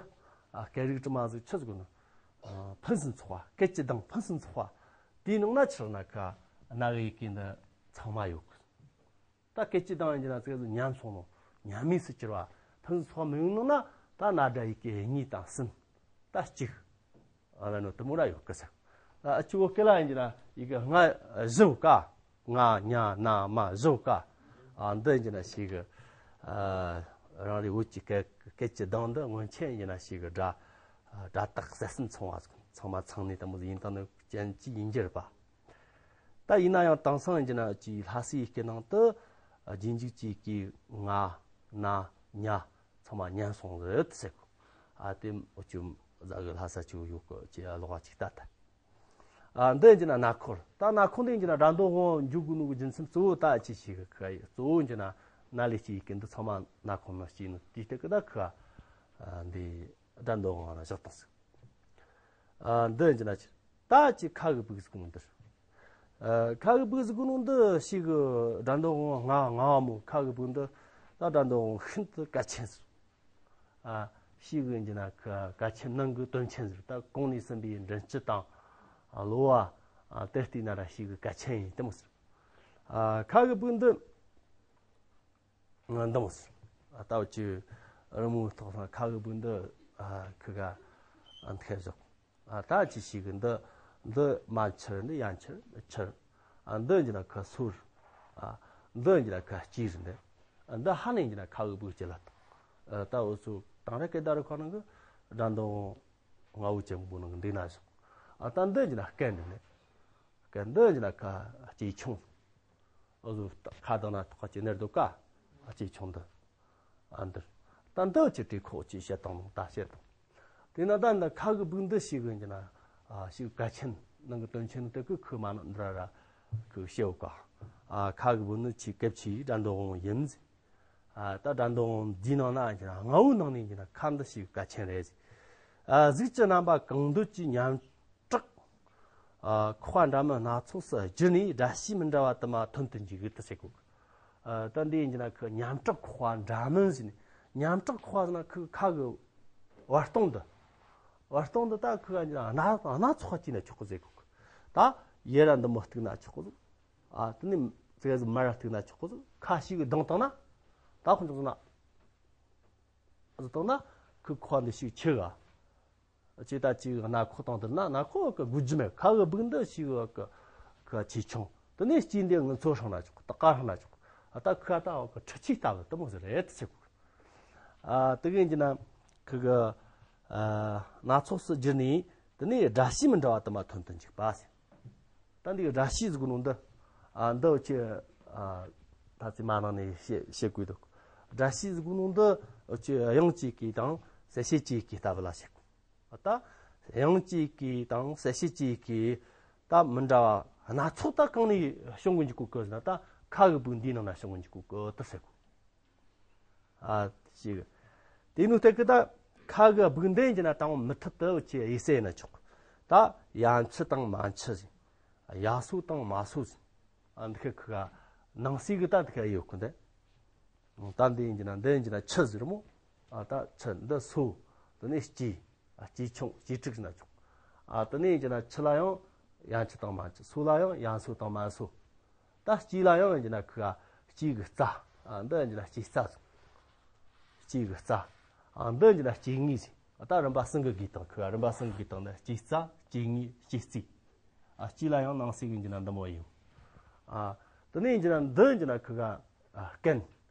ཨ་སྐད་རིགས་དྲི་མ་ཟིག་ཆི་ཟིག་གོ་ན། ཨ་ཕུན་སུམ་ཚོགས་པ་སྐད་ཀྱི་གདངས་ཕུན་སུམ་ཚོགས་པ། དེའི་ནང་ན་ཆི་ན་ཁ་ན་གི་ཡི་གེ་འདི་ཚང་མ་ཡོད་གི། ད་སྐད་ཅིག་དང་ཡིན་གྱི་ན་ཙིག་ཟིག་ཉམས་སོང་ནོ། ཉམས་མིན་སུ་གྱུར་བ། ཕུན་སུམ་ཚོགས་མི་ཡོང་ནོ་ན་ད་ན་སྒྲ་ཡི་གེ་གཉིས་དང་གསུམ། ད་གཅིག་ཨ་ལ་ནོ་དུ་མོ་ར་ཡོད་གི་ཟེར། ཨ་ཅི་བོ་སྐད་ལ་ཡིན་གྱི་ན་ཡི་གེ་ལྔ་བཞི་བོ་ཀ་ང་ཉ་ན་མ་བཞི་བོ་ཀ་ཨ་འདི་ཡིན་གྱི་ན་ཞིག་གི་ཨ་རང་རེ་བོད་ཀྱི་སྐད་སྐད་ཀྱི་གདངས་འདི་སྔོན་ཆད་ཡིན་གྱི་ན་ཞིག་གི་སྒྲ་སྒྲ་རྟགས་གསལ་གསུམ་ཚང་བ་ཚང་མ་ཚང་ནི་དུ་མོ་ཡིན་དང་ནི་ཅན་གྱི་ཡིན་གྱི་རེད་པ། ད་ཡིན་ན་ཡང་དེང་སང་ཡིན་གྱི་ན་ཅིག་ལྷ་སའི་སྐད་ནང་དུ་རྗེས་འཇུག་ཅིག་གི་ང་ན་ཉ་ཚང་མ་ཉན་སོང་རེད་ཟེར་གོ། ཨ་དེ་འུ་ཅུ་ཟ་གི་ལྷ་ས་ཅིག་ཡོད་གི་ཅེས་ལོག་ཅིག་ལྟ་ད། ཨ་འདི་ཡིན་གྱི་ན་ན་ཁོར་ད་ན་ཁོར་འདི་ཡིན་གྱི་ན་སྒྲ་འདོན་དབང་འཇུག་དགོས་ནོ་གི་རྒྱུ་མཚན་གཙོ་བོ་ད་ཅི་ཞིག་གི་ཁ་ཡི་གཙོ་བོ་ཡིན་གྱི་ན་ན་ལས་ཅིག་ཡི་གེ་འདི་ཚང་མ་ན་ཁོར་ན་སྐྱེས་ནོ་དེའི་སྟེང་གི་ད་ཁ་འདི་སྒྲ་འདོན་དབང་ན་བཞག་བཏང་ཟིག་ཨ་འདི་ཡིན་གྱི་ན་ཅི། ད་ཅི་ཁ་གི་སྦུག་ཟིག་གོ་ནོ་འདིར། ཨ་ཁ་གི་སྦུག་ཟིག་གོ་ནོ་འདི་ཞིག་གི་སྒྲ་འདོན་དབང་ང་ང་བ་མོ་ཁ་གི་སྦུག་འདི་ད་སྒྲ་འདོན་དབང་ཤིན་ཏུ་གལ་ཆེན་ཟིག་ཨ་ཞིག་གི་ཡིན་གྱི་ན་ཁ་གལ་ཆེན་ནང་གི་དོན་ཆེན་ཟིག་ད་གོང་ནས་གསུངས་པའི་མགྲིན་སྤྱི་དང་ཨ་གློ་བ་ཨ་དེ་ལྟས་ན་ར་ཞིག་གི་གལ་ཆེན་ཡིན་དེ་མོ་ཟིག་ཨ་ཁ་གི་སྦུག་འདི། འདི་མོ་ཟེར། ཨ་ད་འུ་ཅི་རི་མོའི་ཐོག་ལ་ཁ་གི་སྦུག་འདི་ཨ་ཁི་ག་ཨ་འཐེན་བཞག་ཨ་ད་ཅི་ཞིག་གི་འདི་འདི་མ་ཆུར་འདི་ཡང་ཆུར་ཆུར། ཨ་འདི་འདི་ན་ཁ་སུར། ཨ་འདི་འདི་ན་ཁ་སྐྱིར་འདི། ཨ་འདི་ཧ་ནས་འདི་ན་ཁ་གི་སྦུག་ཅི་ལ་ད། ཨ་ད་འུ་ཚོ་དང་ར་སྐད་བརྡ་རུ་ཁ་ནང་གི་སྒྲ་འདོན་ང་འུ་ཅན་པོ་ནང་གི་འདི་ན་བཞག་ཨ་ད་འདི་འདི་ན་སྐད་འདི་ནི། སྐད་འདི་འདི་ན་ཁ་སྐྱིད་ཆུང་། འུ་ཚོ་ཁ་དང་ན་ཐོག་ཅིག་ནེར་འདུག་ག་ཨ་ཅེ་ཆུང་འདི། ཨ་འདིར། ད་འདི་ཅི་དྲི་ཁོག་ཅིག་བཤད་དང་ད་བཤད་དང་། དེ་ན་ད་འདི་ཁ་གི་སྦུག་འདི་ཞིག་གི་འདི་ན་ཨ་ཞིག་གལ་ཆེན་ནང་གི་དོན་ཆེན་དེ་གི་ཁུ་མ་ན་འདྲ་ར་ ཁོས་བཤད་ཡོད་ག་ཨ་ཁ་གི་བུ་ནི་ཆེས་སྐད་ཆེ་དགྲ་འདུལ་དབང་ཡིན་ཟེར། ཨ་ད་དགྲ་འདུལ་དབང་འདིའི་ནང་ན་ཡིན་ན་ལྔ་བོའི་ནང་ནས་ཡིན་ན་ཁ་འདི་ཞིག་གལ་ཆེན་རེད་ཟེར། ཨ་གཟུགས་ཀྱི་རྣམ་པ་གང་འདོད་ཀྱི་མཉམ་གྲགས། ཨ་ཁོག་པ་འདྲ་མིན་སྣ་ཚོགས་སུ་བསྒྱུར་ནས་སྒྲ་བྱས་མི་འདྲ་བ་དུ་མ་ཐོན་དུ་འཇུག་གི་དུ་ཟེར་གོ། ཨ་ད་འདི་ཡིན་གྱི་ན་ཁོ་མཉམ་གྲགས་ཁོག་པ་འདྲ་མིན་ཟེར་ནས། མཉམ་གྲགས་ཁོག་པ་ཟེར་ན་ཁོའི་ཁ་གི་བར་སྟོང་འདི། བར་སྟོང་འདི་ད་ཁོ་ཡིན་གྱི་ན་སྣ་སྣ་ཚོགས་བྱས་ན་ཆོག་གི་ཟེར་གོ། ད་ཡེ་ར་འདི་མོ་གཏུག་ན་ཆོག་གི། ཨ་དེ་ནས་ཙི་ག་ཟིག་མར་ར་གཏུག་ན་ཆོག་གི། ཁ་ཞིག་གི་གདངས་བཏང་ན། ད་ཁོ་ཚོ་ན་ཟིག་བཏང་ན་ཁོའི་ཁོག་པ་འདི་ཞིག་ཆེ་ག་ཅི་ད་ཅིག་སྣ་ཁོག་དང་དེ་ན་སྣ་ཁོག་གི་དགོས་རྒྱུ་མེད། ཁ་གི་སྦུག་འདི་ཞིག་གི་གི་ཆེ་ཆུང་། དེ་ནས་ལྕེ་འདི་ངུ་ཚོ་ཧྲང་ན་ཆོག། ད་ཀ་ཧྲང་ན་ཆོག། ཨ་ད་ཁ་ད་གི་ཁྲི་ཆིག་ལྟ་བུ་དེ་མོ་ཟིག་རེད་ཟེར་གོ། ཨ་དེ་གིན་གྱི་ན་ཁི་གི་ཨ་སྣ་ཚོགས་སུ་བསྒྱུར་ནས། དེ་ནས་སྒྲ་བྱས་མི་འདྲ་བ་དུ་མ་ཐོན་དུ་འཇུག་པ་ཟེར། ད་འདི་གི་སྒྲ་བྱས་ཟེར་གོ་ནོ་འདི། ཨ་འདི་ཆི་ཨ་ད་ཚེ་མ་ནང་ནས་བཤད་བཤད་དགོས་འདུག། སྒྲ་བྱས་ཟེར་གོ་ནོ་འདི་ཆི་དབྱངས་ཀྱི་སྐད་དང་གསལ་བྱེད་ཀྱི་སྐད་ལྟ་བུ་ལ་བཤད་གོ། ད་དབྱངས་ཀྱི་སྐད་དང་གསལ་བྱེད་ཀྱི་སྐད་ད་མི་འདྲ་བ་སྣ་ཚོགས་ད་གང་ནས་བྱུང་གི་འཇུག་གོ་གི་ཟེར་ན། ད་ཁ་གི་སྦུག་འདིའི་ནང་ན་བྱུང་གི་འཇུག་གོ་གི་དུ་ཟེར་གོ། ཨ་ཞིག། དེ་ནུ་སྟེ་གི་ད་ཁ་གི་སྦུག་འདི་ཡིན་གྱི་ན་དང་མི་ཐུབ་ཏུ་ཆེ་དབྱེ་གསལ་ན་ཆོག། ད་ཡ་མཆུ་དང་མ་མཆུ་ཟེར། ཡ་སོ་དང་མ་སོ་ཟེར། ཨ་འདི་ཁ་ཁ་ནང་གསེས་གི་ད་འདི་ཁ་ཡོད་གི་འདི། ད་འདི་ཡིན་གྱི་ན་འདི་ཡིན་གྱི་ན་མཆུ་ཟེར་མོ། ཨ་ད་མཆུ་འདི་སོ། དེ་ནས་ལྕེ། ཨ་ལྕེ་ཆུང་ལྕེ་དྲུག་ཟེར་ན་ཆོག། ཨ་དེ་ནས་ཡིན་གྱི་ན་མཆུ་ལ་ཡང་ཡ་མཆུ་དང་མ་མཆུ། སོ་ལ་ཡང་ཡ་སོ་དང་མ་སོ། ད་ལྕེ་ལ་ཡང་ཡིན་གྱི་ན་ཁུ་ག་ལྕེ་གི་རྩ། ཨ་འདི་ཡིན་གྱི་ན་ལྕེ་རྩ་ཟེར། ལྕེ་གི་རྩ། ཨ་འདི་ཡིན་གྱི་ན་ལྕེ་ངོས་ཟེར། ཨ་ད་རིམ་པ་གསུམ་གི་དགོས་དང་ཁུ་ག་རིམ་པ་གསུམ་གི་དགོས་དང་ནི་ལྕེ་རྩ། ལྕེ་ངོས། ལྕེ་རྩེ། ཨ་ལྕེ་ལ་ཡང་ནང་གསེས་གི་ཡིན་གྱི་ན་འདི་མོ་ཡིན། ཨ་དེ་ནས་ཡིན་གྱི་ན་འདི་ཡིན་གྱི་ན་ཁུ་ག་ཨ་རྐན།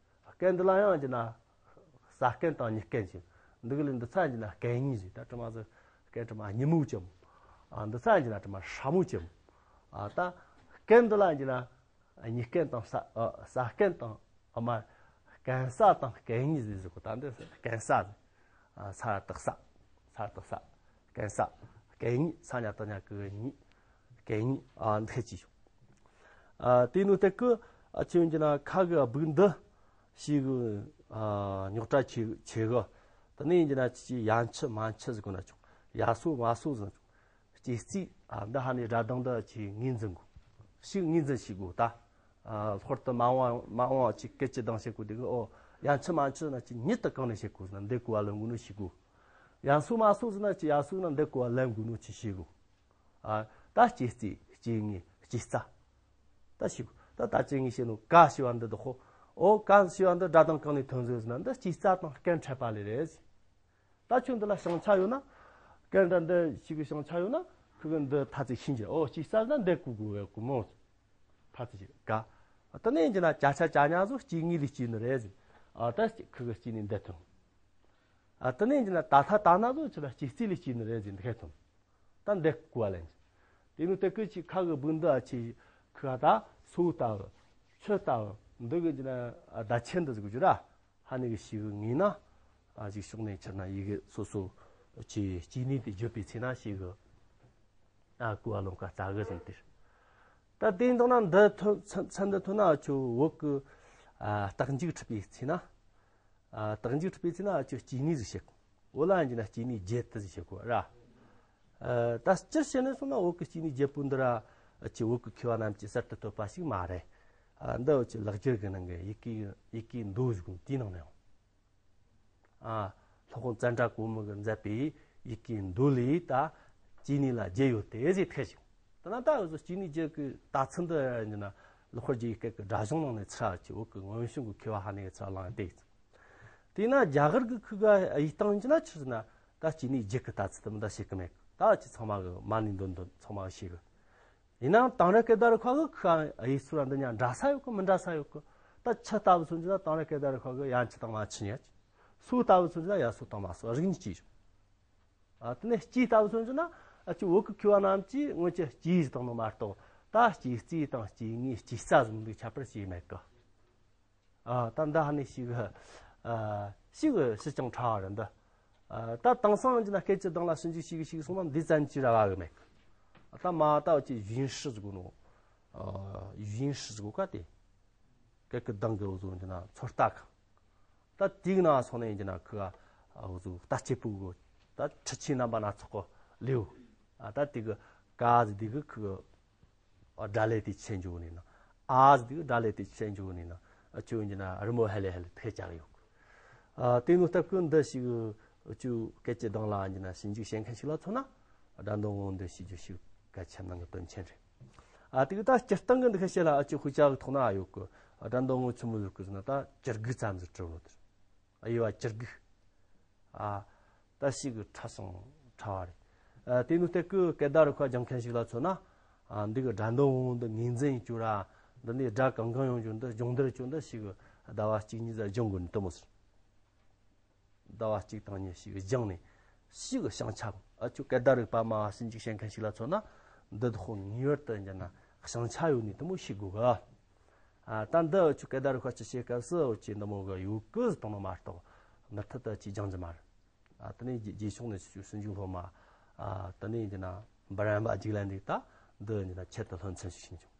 རྐན་འདི་ལ་ཡང་ཡིན་གྱི་ན་ས་རྐན་དང་གཉིས་རྐན་ཟེར། འདི་གི་ལས་འདི་ཚ་ཡིན་གྱི་ན་རྐན་གཉིས་ཟེར། ད་དྲི་མ་ཟེར་རྐན་དྲི་མ་སྙི་མོ་ཅན་མོ། ཨ་འདི་ཚ་ཡིན་གྱི་ན་དྲི་མ་སྲ་མོ་ཅན་མོ། ཨ་ད་རྐན་འདི་ལ་ཡིན་གྱི་ན་གཉིས་རྐན་དང་ས་ཨ་ས་རྐན་དང་ཨ་མ་རྐན་ས་དང་རྐན་གཉིས་ཟེར་ཟེར་གོ། ད་འདི་རྐན་ས་ཟེར། ཨ་ས་ར་བཏགས་ས། ས་ར་བཏགས་ས། རྐན་ས། རྐན་གཉིས། ས་ཉ་བཏགས་ཉ་གི་གཉིས། རྐན་གཉིས། ཨ་འདི་ཅི་ཞུ། ཨ་དེ་ནུ་སྟེ་གི་ཨ་ཆི་ཡིན་གྱི་ན་ཁ་གི་སྦུག་འདི་ཞིག་གི་ཨ་རྙོག་དྲ་ཆེ་ཆེ་གི། དེ་ནས་ཡིན་གྱི་ན་ཆི་ཡ་མཆུ་མ་མཆུ་ཟེར་གོ་ན་ཆོག། ཡ་སོ་མ་སོ་ཟེར་ན་ཆོག། ལྕེ་རྩེ། ཨ་འདི་ཧ་ནས་སྒྲ་གདངས་འདི་ཆི་ངོས་འཛིན་དགོས། ཞིག་ངོས་འཛིན་བྱེད་དགོས་ད། ཨ་ལྷོར་དུ་མ་འོང་མ་འོང་ཅིག་སྐད་ཀྱི་གདངས་བྱེད་དགོས་དེ་གི། ཨོ་ཡ་མཆུ་མ་མཆུ་ན་ཆི་ཉིད་དུ་གང་ནས་བྱེད་དགོས་ཟེར་ན་འདི་གོ་བ་ལེན་དགོས་ནོ་བྱེད་དགོས། ཡ་སོ་མ་སོ་ཟེར་ན་ཆི་ཡ་སོ་ན་འདི་གོ་བ་ལེན་དགོས་ནོ་ཆི་བྱེད་དགོས། ཨ་ད་ལྕེ་རྩེ་ལྕེ་ངོས་ལྕེ་རྩ། ད་ཞིག་ད་ད་ལྕེ་ངོས་བྱེད་ནོ་ཀ་ཞེས་པ་འདི་དོ་ཧོ། ཨོ་ཀ་ཞེས་པ་འདི་སྒྲ་གདངས་གང་ནས་ཐོན་ཟེར་ན་འདི་ལྕེ་རྩ་དང་རྐན་འཕྲད་པ་ལས་རེད། ད་ཁྱོད་འདི་ལ་བྱང་ཆ་ཡོད་ན། རྐན་འདྲ་འདི་ཞིག་གི་བྱང་ཆ་ཡོད་ན་ཁོ་གི་འདི་ཐ་ཚིག་ཤིན་གྱི། ཨོ་ལྕེ་རྩ་ན་འདི་གོ་དགོས་གོ་མོ། ཐ་ཚིག་ཤིག་ག་ད་ནས་ཡིན་གྱི་ན་ཅ་ཆ་ཅ་ཉ་བཟོ་ལྕེ་ངོས་ལས་སྐྱེས་ནི་རེད་ཟེར། ཨ་ད་ཁོ་གི་སྐྱེས་ནི་འདི་ཐོན། ཨ་ད་ནས་ཡིན་གྱི་ན་ད་ཐ་ད་ན་བཟོ་ཆི་ལ་ལྕེ་རྩེ་ལས་སྐྱེས་ནི་རེད་ཟེར་འདི་ཁ་ཐོན། ད་འདི་གོ་བ་ལེན། དེ་ནུ་དེ་ཀི་ཆི་ཁ་གི་སྦུག་འདི་ཨ་ཆི་ཁ་ད་སོ་ལྟ་བུ། ཆུ་ལྟ་བུ་འདི་གི་ཅི་ན་ཨ་ད་ཆེན་འདི་ཟིག་གི་ར། ཧ་ནི་གི་ཞིག་གི་ངེས་ན། ཨ་ཞིག་ཕྱོགས་ནས་ཁྱེར་ན་ཡི་གེ་སོ་སོ་ཆི་སྐྱེ་གནས་དེ་བརྗོད་པའི་ཚེ་ན་ཞིག་གི་ཨ་གོ་བ་ལོང་ཀ་རྩ་གི་ཟིན་ཏེ། ད་དེ་འདང་ན་འདི་ཐོན་ཚན་ཚན་འདི་ཐོན་ན་ཨ་ཆུ་བོད་གི་ཨ་རྟགས་འཇུག་ཁྲིད་པའི་ཚེ་ན། ཨ་རྟགས་འཇུག་ཁྲིད་པའི་ཚེ་ན་ཨ་ཆུ་སྐྱེ་གནས་ཟིག་བཤད་གོ། འོ་ལ་ཡིན་གྱི་ན་སྐྱེ་གནས་བརྒྱད་དུ་ཟིག་བཤད་གོ་ར། ཨ་ད་སྤྱིར་བཤད་ནས་སོང་ན་བོད་ཀྱི་སྐྱེ་གནས་བརྒྱད་པོ་འདི་ར་ཨ་ཆུ་བོད་ཀྱི་མཁས་པ་རྣམས་ཀྱིས་གསར་དུ་བཏོད་པ་ཞིག་མ་རེད། ཨ་འདི་བོད་ཀྱི་ལེགས་སྦྱར་གྱི་ནང་གི་ཡི་གེ་ཡི་གེའི་མདོ་ཟིག་དེའི་ནང་ནས་ཡང་། ཨ་སློབ་དཔོན་ཙནྡྲ་གོ་མི་གིས་མཛད་པའི་ཡི་གེའི་མདོ་ལས་ད་སྐྱེ་གནས་ལ་བརྒྱད་ཡོད་དེ་ཟེར་ཐལ་ཞིང་། དེ་ན་ད་འུ་ཚོ་སྐྱེ་གནས་བརྒྱད་ཀྱི་ད་ཚུལ་འདི་ཡིན་ན་ལོག་པར་རྒྱུ་ཡི་སྐད་ཀྱི་སྒྲ་གཞུང་ནང་ནས་ཚུར་ཨ་ཆུ་བོད་ཀྱི་སྔོན་བྱོན་གྱི་མཁས་པ་ཧ་ནི་གི་ཚུར་བླངས་ཏེ། དེས་ན་རྒྱ་གར་གྱི་ཁུ་ག་ཡིག་སྟངས་ཡིན་ན་ཆི་ཟེར་ན་ད་སྐྱེ་གནས་བརྒྱད་ཀྱི་ད་ཚུལ་དེ་མི་འདྲ་བྱེད་གི་མེད་གི། ད་ཨ་ཆུ་ཚང་མ་གི་མ་ནི་འདོན་འདོན་ཚང་མ་གི་ཤེས་གི། ཡིན་ནའང་དེང་རབས་སྐད་བརྡ་རུ་ཁ་གི་ཁ་ཡིག་ཚུར་འདི་ཉ་འདྲ་ས་ཡོད་གི་མི་འདྲ་ས་ཡོད་གི། ད་ཆུ་ལྟ་བུ་ཚོ་ཡིན་ན་དེང་རབས་སྐད་བརྡ་རུ་ཁ་གི་ཡ་མཆུ་དང་མ་མཆུ་ཉ་ཅི། སོ་ལྟ་བུ་ཚོ་ཡིན་ན་ཡ་སོ་དང་མ་སོ་རིགས་གཉིས་ཀྱི་ཡོད། ཨ་དེ་ནས་སྐྱེ་ལྟ་བུ་ཚོ་ཡིན་ན་ཨ་ཆུ་བོད་ཀྱི་མཁས་པ་རྣམས་ཀྱིས་སྔོན་ཆད་སྐྱེ་ཟེར་བཏང་ནོ་མ་གཏོགས་ད་སྐྱེ་རྩེ་དང་སྐྱེ་ངོས་སྐྱེ་རྩ་ཟེར་འདུག་ཁྱད་པར་ཅི་མེད་གི། ཨ་ད་འདི་ཧ་ནི་ཞིག་ཨ་ཞིག་ཞིག་ཀྱང་ཕྲ་བ་རེད་འདི། ཨ་ད་དེང་སང་གི་ན་སྐད་ཀྱི་གདངས་ལ་ཞིབ་འཇུག་ཞིག་ཞིག་སོང་ན་འདི་ཙམ་གྱིས་ར་བ་གི་མེད། ཨ་ད་མ་ད་ཅི་ཞིང་ཧྲི་ཟེར་གོ་ནོ། ཡུན་ཧྲི་ཟིག་གོ་ཀ་དེ། སྐད་ཀྱི་གདངས་ཀྱི་འུ་ཟོ་ཡིན་ན་ཚོད་ལྟ་གི། ད་དེའི་ནང་སོང་ནས་ཡིན་ན་ཁི་ག་འུ་ཟོ་ལྟ་སྐྱེས་པོ་གི་ད་འཕྲུལ་ཆས་རྣམ་པ་སྣ་ཚོགས་གི་ལེའུ། ད་དེ་གི་ཀ་ཟིག་དེ་གི་ཁི་གི་སྒྲ་ལས་དེ་ཆེ་འཇུག་ནས་ན། ཨ་ཟིག་དེ་གི་སྒྲ་ལས་དེ་ཆེ་འཇུག་ནས་ན། ཨ་ཆུ་ཡིན་ན་རི་མོ་ཧ་ལས་ཧ་ལས་ཐེ་ཅག་ཡོད་གི། ཨ་དེ་ནོ་སྟབས་ཀྱིས་འདི་ཞིག་ཨ་ཆུ་སྐད་ཀྱི་གདངས་ལ་ཡིན་ན་ཞིབ་འཇུག་བྱེད་མཁན་ཞིག་ལ་མཚོན་ན། སྒྲ་འདོན་འོང་འདི་ཞིག་རྒྱུ་ཞིག་གལ་ཆེན་ནང་གི་དོན་ཆེན་རེད། ཨ་དེ་གི་ད་སྤྱིར་བཏང་གི་འདི་ཁ་ཤས་ལ་ཨ་ཆུ་དཔེ་ཆ་གི་ཐོག་ན་ཡོད་གི། སྒྲ་འདོན་འོང་ཆི་མོ་ཟིག་གི་ཟེར་ན་ད་གྱུར་གུག་ཙམ་ཟིག་བྲིས་ནོ་དེ། ཨ་ཡོད་བ་གྱུར་གུག་ཨ་ད་ཞིག་གི་ཕྲ་ཞིང་ཕྲ་བ་རེད། ཨ་དེ་ནོ་སྟབས་ཀྱིས་སྐད་བརྡ་རིག་པ་སྦྱང་མཁན་ཞིག་ལ་མཚོན་ན། ཨ་འདི་གི་སྒྲ་འདོན་འོང་འདི་ངོས་འཛིན་བྱོས་ར། འདི་ནས་སྒྲ་གང་གང་ཡོང་རྒྱུ་འདི་སྦྱོང་བརྡར་བྱོས་འདི་ཞིག་གི་ཟླ་བ་གཅིག་གཉིས་ཙམ་སྦྱང་དགོས་ནི་དེ་མོ་ཟེར། ཟླ་བ་གཅིག་དང་གཉིས་ཤིག་སྦྱངས་ནས་ཤིག་བྱང་ཆ། ཨ་ཆུ་སྐད་བརྡ་རིག་པ་མ་ཞིབ་འཇུག་བྱེད་མཁན་ཞིག་ལ་མཚོན་ན། འདི་དག་ངེས་པར་དུ་འཇོག་ན་བྱང་ཆ་ཡོད་ནི་དེ་མོ་ཤེས་དགོས་གི། ཨ་ད་འདི་ཨ་ཆུ་སྐད་བརྡ་རིག་པ་སྤྱི་བྱེ་སྐབས་སུ་ཨ་ཆུ་འདི་མོ་གི་ཡོད་གི་ཟེར་བཏང་ནོ་མ་གཏོགས་མུ་མཐུད་དུ་ཨ་ཆུ་སྦྱང་རྒྱུ་མ་རེད། ཨ་དེ་ནས་རྗེས་རྗེས་ཕྱོགས་ནས་ཨ་ཆུ་སུན་ཅུང་སློབ་མ། ཨ་དེ་ནས་འཇོག་ན་འབུམ་རམས་པ་རྒྱུགས་ལེན་འདི་ད་འདི་འཇོག་ན་ཆེད་དུ་སློབ་ཚན་ཞིག་བྱིན་བྱུང་།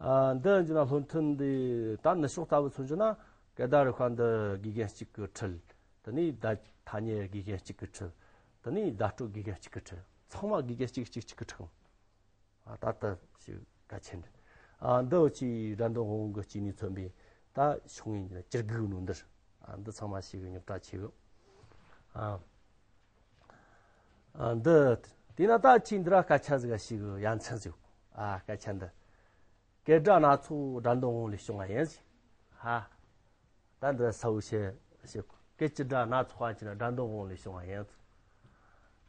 ཨ་འདི་ཡིན་ན་སློབ་ཐུན་འདི་ད་ནུབ་ཕྱོགས་ལྟ་བུ་མཚོན་རྒྱུ་ན་སྐད་བརྡ་རིག་པ་འདི་དགེ་རྒན་གཅིག་གིས་ཁྲིད། དེ་ནས་ད་ཐ་སྙད་དགེ་རྒན་གཅིག་གིས་ཁྲིད། དེ་ནས་བརྡ་སྤྲོད་དགེ་རྒན་གཅིག་གིས་ཁྲིད། ཚང་མ་དགེ་རྒན་གཅིག་གཅིག་གཅིག་གིས་ཁྲིད། ཨ་ད་ལྟ་ཞིག་གལ་ཆེན་འདི། ཨ་འདི་འུ་ཆི་སྒྲ་འདོན་འོང་གི་སྐྱེས་ནས་མཚོན་པའི་ད་ཤོག་ངོས་ཀྱི་གྱུར་གུག་ནོ་འདིར། ཨ་འདི་ཚང་མ་ཞིག་རྙོག་དྲ་ཆེ་གི། ཨ། ཨ་འདི། དེས་ན་ད་ཁྱེད་འདི་ར་སྐད་ཆ་ཟིག་ཞིག་ཡ་མཚན་ཟིག་ཨ་སྐད་ཆ་འདི། སྐད་སྒྲ་སྣ་ཚོགས་སྒྲ་འདོན་འོང་ལས་བྱུང་བ་ཡིན་ཟིག་ཧ། ད་འདི་ར་གསལ་བོ་བཤད་བཤད་གོ། སྐད་ཀྱི་སྒྲ་སྣ་ཚོགས་པ་ཅི་ན་སྒྲ་འདོན་འོང་ལས་བྱུང་བ་ཡིན་ཟིག་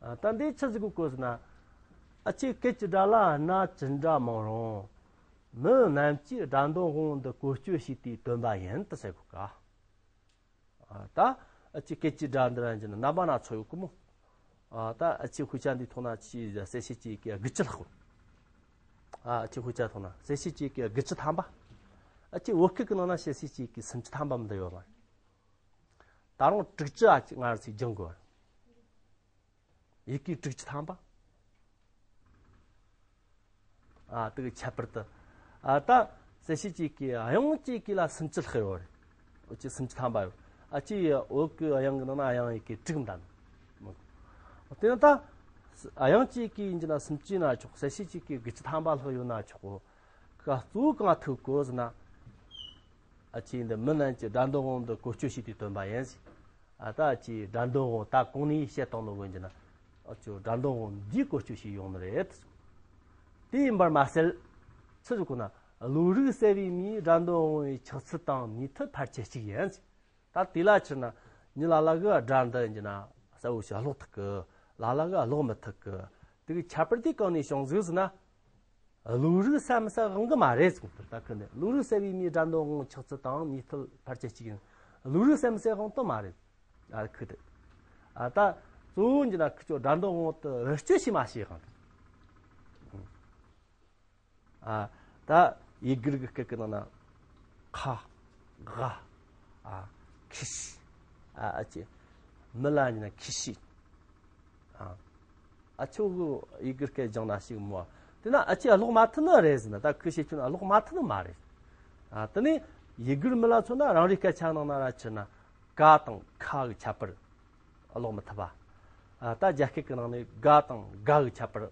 ཨ་ད་འདི་ཆི་ཟིག་གོ་གོ་ཟེར་ན། ཨ་ཆུ་སྐད་ཀྱི་སྒྲ་ལ་སྣ་ཅི་འདྲ་མང་རུང་། མི་རྣམས་ཀྱིས་སྒྲ་འདོན་འོང་འདི་བཀོལ་སྤྱོད་བྱས་ཏེ་བཏོན་པ་ཡིན་དུ་ཟེར་གོ་ག་ཨ་ད་ཨ་ཆུ་སྐད་ཀྱི་སྒྲ་འདི་ར་འཇོག་ན་རྣམ་པ་སྣ་ཚོགས་ཡོད་གི་མོ། ཨ་ད་ཨ་ཆུ་དཔེ་ཆ་འདི་ཐོག་ན་ཆི་གསལ་བྱེད་ཀྱི་ཡི་གེ་དགུ་བཅུ་ལྷག་གོ་ཨ་ཨ་ཆུ་དཔེ་ཆ་ཐོག་ན་གསལ་བྱེད་ཀྱི་ཡི་གེ་དགུ་བཅུ་ཐམ་པ། ཨ་ཆུ་བོད་སྐད་ཀྱི་ནང་ན་གསལ་བྱེད་ཀྱི་ཡི་གེ་སུམ་ཅུ་ཐམ་པ་མི་འདྲ་ཡོད་མ་རེད། ད་རུང་དྲུག་ཅུ་ཨ་ཆུ་ང་རང་ཚོས་སྦྱང་དགོས་པ་རེད། ཡི་གེ་དྲུག་ཅུ་ཐམ་པ། ཨ་དེ་གི་ཁྱད་པར་དུ། ཨ་ད་གསལ་བྱེད་ཀྱི་ཡི་གེ་དབྱངས་ཀྱི་ཡི་གེ་ལ་སུམ་ཅུ་ལྷག་ཡོད་རེད། འུ་ཆུ་སུམ་ཅུ་ཐམ་པ་ཡོད། ཨ་ཆུ་བོད་ཀྱི་དབྱངས་ཀྱི་ནང་ན་དབྱངས་ཡི་གེ་དྲུག་འདྲ་ནི། དེ་ནི་ད་དབྱངས་ཀྱི་ཡི་གེ་ཡིན་གྱི་ན་སུམ་ཅུ་ན་ཆོག་གསལ་བྱེད་ཀྱི་ཡི་གེ་དགུ་བཅུ་ཐམ་པ་ལྷག་ཡོད་ན་ཆོག་གོ་ཁ་གཙོ་བོ་གང་ཐུག་གོ་ཟེར་ན། ཨ་ཆུ་འདི་མི་རྣམས་ཀྱིས་སྒྲ་འདོན་འོང་འདི་བཀོལ་སྤྱོད་བྱས་ཏེ་བཏོན་པ་ཡིན་ཟེར། ཨ་ད་ཨ་ཆུ་སྒྲ་འདོན་འོང་ད་གོང་ནས་བཤད་བཏང་ནོ་བོ་ཡིན་གྱི་ན། ཨ་ཆུ་སྒྲ་འདོན་འོང་འདིས་བཀོལ་སྤྱོད་བྱས་ཡོང་ནི་རེད། དེ་ཡིན་པར་མ་ཟད། ཆི་ཟིག་གོ་ན་བློ་རིག་གསལ་བའི་མིས་སྒྲ་འདོན་འོང་བའི་ཆགས་ཚུལ་དང་ནུས་མཐུ་ཕལ་ཆེར་གཅིག་ཡིན་ཟེར། ད་དེ་ལ་ཕྱིར་ན་མྱི་ལ་ལ་གི་སྒྲ་འདི་ཡིན་གྱི་ན་གསལ་བོ་ཞིག་ཀློག་ཐུབ་གི། ལ་ལ་གིས་ཀློག་མི་ཐུབ་གི། དེ་གི་ཁྱད་པར་དེ་གང་ནས་བྱུང་ཟིག་ཟེར་ན། བློ་རིག་གསལ་མི་གསལ་དབང་གིས་མ་རེད་ཟེར་གི། ད་ཁི་འདི་བློ་རིག་གསལ་བའི་མིས་སྒྲ་འདོན་འོང་ཆགས་ཚུལ་དང་ནུས་མཐུ་ཕལ་ཆེར་གཅིག་ཡིན། བློ་རིག་གསལ་མི་གསལ་དབང་དུ་མ་རེད། ཨ་ཁི་འདི། ཨ་ད་གཙོ་བོ་ཡིན་གྱི་ན་ཁི་ཆོ་སྒྲ་འདོན་འོང་དེ་བེད་སྤྱོད་བྱས་མ་བྱས་དབང་དུ། ཨ་ད་ཡི་གེ་གི་སྐད་ཀྱི་ནང་ན་ཁ། ག་ཨ་ཁི་ཤི། ཨ་ཨ་ཆུ་མི་ལ་ཡིན་ན་ཁི་ཤི། ཨ་ཨ་ཆུ་གི་ཡི་གེ་སྐད་སྦྱངས་ན་ཞིག་མོ། དེ་ན་ཨ་ཆུ་ཀློག་མ་ཐུབ་ནི་རེད་ཟེར་ན། ད་ཁི་ཤི་ཁྱོད་ཀློག་མ་ཐུབ་ནི་མ་རེད། ཨ་དེ་ནས་ཡི་གེ་མི་ལ་མཚོན་ན་རང་རེའི་སྐད་ཆ་ནང་ན་ར་ཕྱིར་ན་ག་དང་ཁ་གི་ཁྱད་པར་ཀློག་མི་ཐུབ་པ། ཨ་ད་རྒྱ་སྐད་ཀྱི་ནང་ནས་ག་དང་ག་གི་ཁྱད་པར་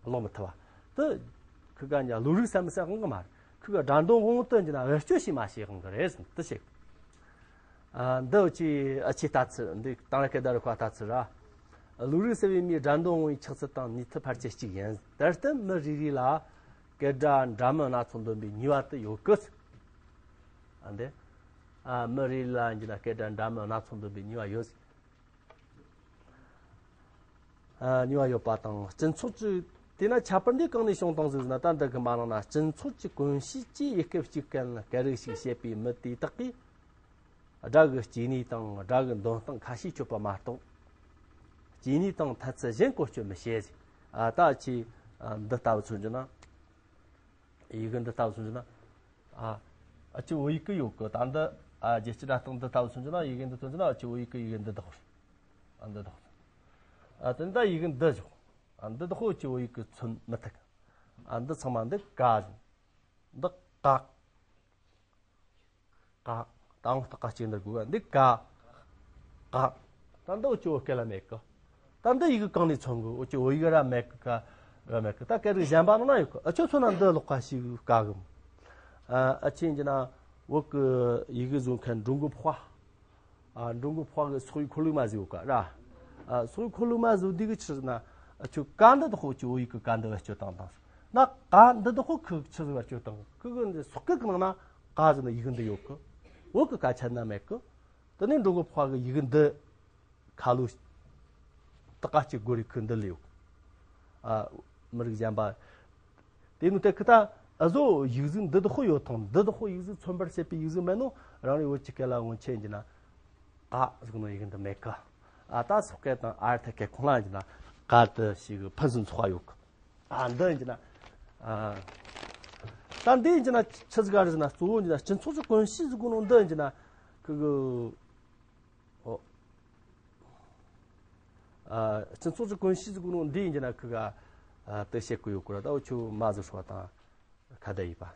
ཀློག་མི་ཐུབ་པ། དེ་ཁི་ག་ཉ་བློ་རིག་གསལ་མི་གསལ་དབང་གིས་མ་རེད། ཁི་ག་སྒྲ་འདོན་དབང་དུ་ཡིན་གྱི་ན་བེད་སྤྱོད་བྱས་མ་བྱས་དབང་གིས་རེད་ཟེར་དེ་བཤད། ཨ་འདི་འུ་ཆུ་ཨ་ཆུ་ལྟ་ཚུལ་འདི་དེང་རབས་སྐད་བརྡ་རིག་པ་ལྟ་ཚུལ་ར། བློ་རིག་གསལ་བའི་མིས་སྒྲ་འདོན་དབང་བའི་ཆགས་ཚུལ་དང་ནུས་མཐུ་ཕལ་ཆེར་གཅིག་ཡིན། དེར་བརྟེན་མི་རེ་རེ་ལ་སྐད་སྒྲ་འདྲ་མིན་སྣ་ཚོགས་འདོན་པའི་ནུས་པ་དེ་ཡོད་གི། ཨ་འདི། ཨ་མི་རེ་རེ་ལ་ཡིན་གྱི་ན་སྐད་སྒྲ་འདྲ་མིན་སྣ་ཚོགས་འདོན་པའི་ནུས་པ་ཡོད། ཨ་ནུས་པ་ཡོད་པ་དང་སྤྱི་ཚོགས་ཀྱི། དེས་ན་ཁྱད་པར་འདི་གང་ནས་བྱུང་བཏང་ཟིག་ཟེར་ན། ད་འདི་གི་མ་ནང་ན་སྤྱི་ཚོགས་ཀྱི་གོམས་གཤིས་ཀྱིས་ཡུལ་སྐད་གཅིག་གམ་སྐད་རིགས་ཤིག་བཤད་པའི་མི་དེ་དག་གིས་སྒྲ་གི་སྐྱེ་གནས་དང་སྒྲ་གི་འདོན་སྟངས་ཁ་ཤས་ཆོད་པ་མ་གཏོགས། སྐྱེ་གནས་དང་ཐ་ཚིག་གཞན་བཀོལ་སྤྱོད་མི་བྱེད་ཟེར། ཨ་ད་ཨ་ཆུ་འདི་ལྟ་བུ་མཚོན་རྒྱུ་ན། ཡི་གེ་འདི་ལྟ་བུ་མཚོན་རྒྱུ་ན། ཨ་ཨ་ཆུ་བོད་ཡིག་གི་ཡོད་གི། ད་འདི་ཨ་རྒྱལ་སྤྱིའི་སྒྲ་གདངས་འདི་ལྟ་བུ་མཚོན་རྒྱུ་ན། ཡི་གེ་འདི་མཚོན་རྒྱུ་ན་ཨ་ཆུ་བོད་ཡིག་གི་ཡི་གེ་འདི་དག་རེད། ཨ་འདི་དག་རེད། ཨ་དེ་ནས་ད་ཡི་གེ་འདི་བཞག་ཨ་འདི་དག་ཨ་ཆུ་བོད་ཡིག་གིས་མཚོན་མི་ཐུབ་གི། ཨ། འདི་ཚང་མ་འདི་ཀ། འདི་ཀ། ཀ། ད་ཨང་རྟགས་ཀ་གཅིག་འདིར་དགོས། འདི་ཀ། ཀ། ད་འདི་འུ་ཅག་བོད་སྐད་ལ་མེད་གི། ད་འདི་ཡི་གེ་གང་ནས་མཚོན་གི། འུ་ཅག་བོད་ཡིག་ར་མེད་གི། ཀ་ར་མེད་གི། ད་སྐད་རིགས་གཞན་པ་ནང་ན་ཡོད་གི། ཨ། ཁྱོད་མཚོན་ན་འདི་ཀློག་ཁ་ཞིག་དཀའ་གི། ཨ། ཨ་ཆི་ཡིན་ན་བོད་གི་ཡི་གེ་བཟོ་མཁན་འགྲོ་མགོན་པོ། ཨ། འགྲོ་མགོན་པོ་གི་སོག་ཡིག་ཁོར་ལུགས་མ་བཟོས་ཡོད་ཀ་ར། ཨ། སོག་ཡིག་ཁོར་ལུགས་མ་བཟོས་དུས་གི་ཕྱིར་ན། ཨ། ཁྱོད་ཀ་འདི་དག་ཁོ་ཅིག་བོད་ཡིག་གི་ཀ་འདི་བེད་སྤྱོད་བཏང་བཏང་ན། ཀ་འདི་དག་ཁོ་ཁོ་ཆི་ཟིག་བེད་སྤྱོད་བཏང་གི། ཁོ་གི་འདི་སོག་སྐད་གི་ནང་ན་ཀ་ཟེར་ནི་ཡི་གེ་འདི་ཡོད་གི། བོད་གི་ཀ་ཆ་ན་མེད་གི། དེ་ནས་འགྲོ་མགོན་པོ་གི་ཡི་གེ་འདི་ཁ་ལོ་ཏི་ཀ་གཅིག་དགོས་རིགས་ཁོ་འདི་ལ་ཡོད་གི། ཨ། མི་རིགས་གཞན་པ། དེ་ནི་དེ་ཁི་ད་ཨ་ཟོ་ཡིག་གཟུགས་འདི་དག་ཁོ་ཡོད་ཐང་། འདི་དག་ཁོ་ཡིག་གཟུགས་མཚོན་པར་བྱེད་པའི་ཡིག་གཟུགས་མེད་ནོ། རང་རེ་བོད་ཀྱི་སྐད་ལ་སྔོན་ཆད་ཡིན་ན་ཀ་ཟེར་ནོ་ཡི་གེ་འདི་མེད་གི། ཨ། ད་སོག་སྐད་དང་ཨ་རི་ཐ་སྐད་ཁོང་ལ་ཡིན་ན་ཀ་དེ་ཞིག་ཕུན་སུམ་ཚོགས་པ་ཡོད་གི། ཨ། འདི་ཡིན་ན། ཨ། ད་འདི་ཡིན་ན་ཆི་ཟིག་ག་རེད་ཟེར་ན། གཙོ་བོ་ཡིན་ན་སྤྱི་ཚོགས་ཀྱི་ཀུན་གཤིས་ཟེར་གོ་ནོ་འདི་ཡིན་ན་ཁི་གི། ཨོ། ཨ། སྤྱི་ཚོགས་ཀྱི་ཀུན་གཤིས་ཟེར་གོ་ནོ་འདི་ཡིན་ན་ཁི་ག། ཨ། དེ་བཤད་གི་ཡོད་གི་ར། ད་འུ་ཆོ་མ་ཟེར་ཧྲོ་དང་ཁ་བརྡ་ཡིན་པ།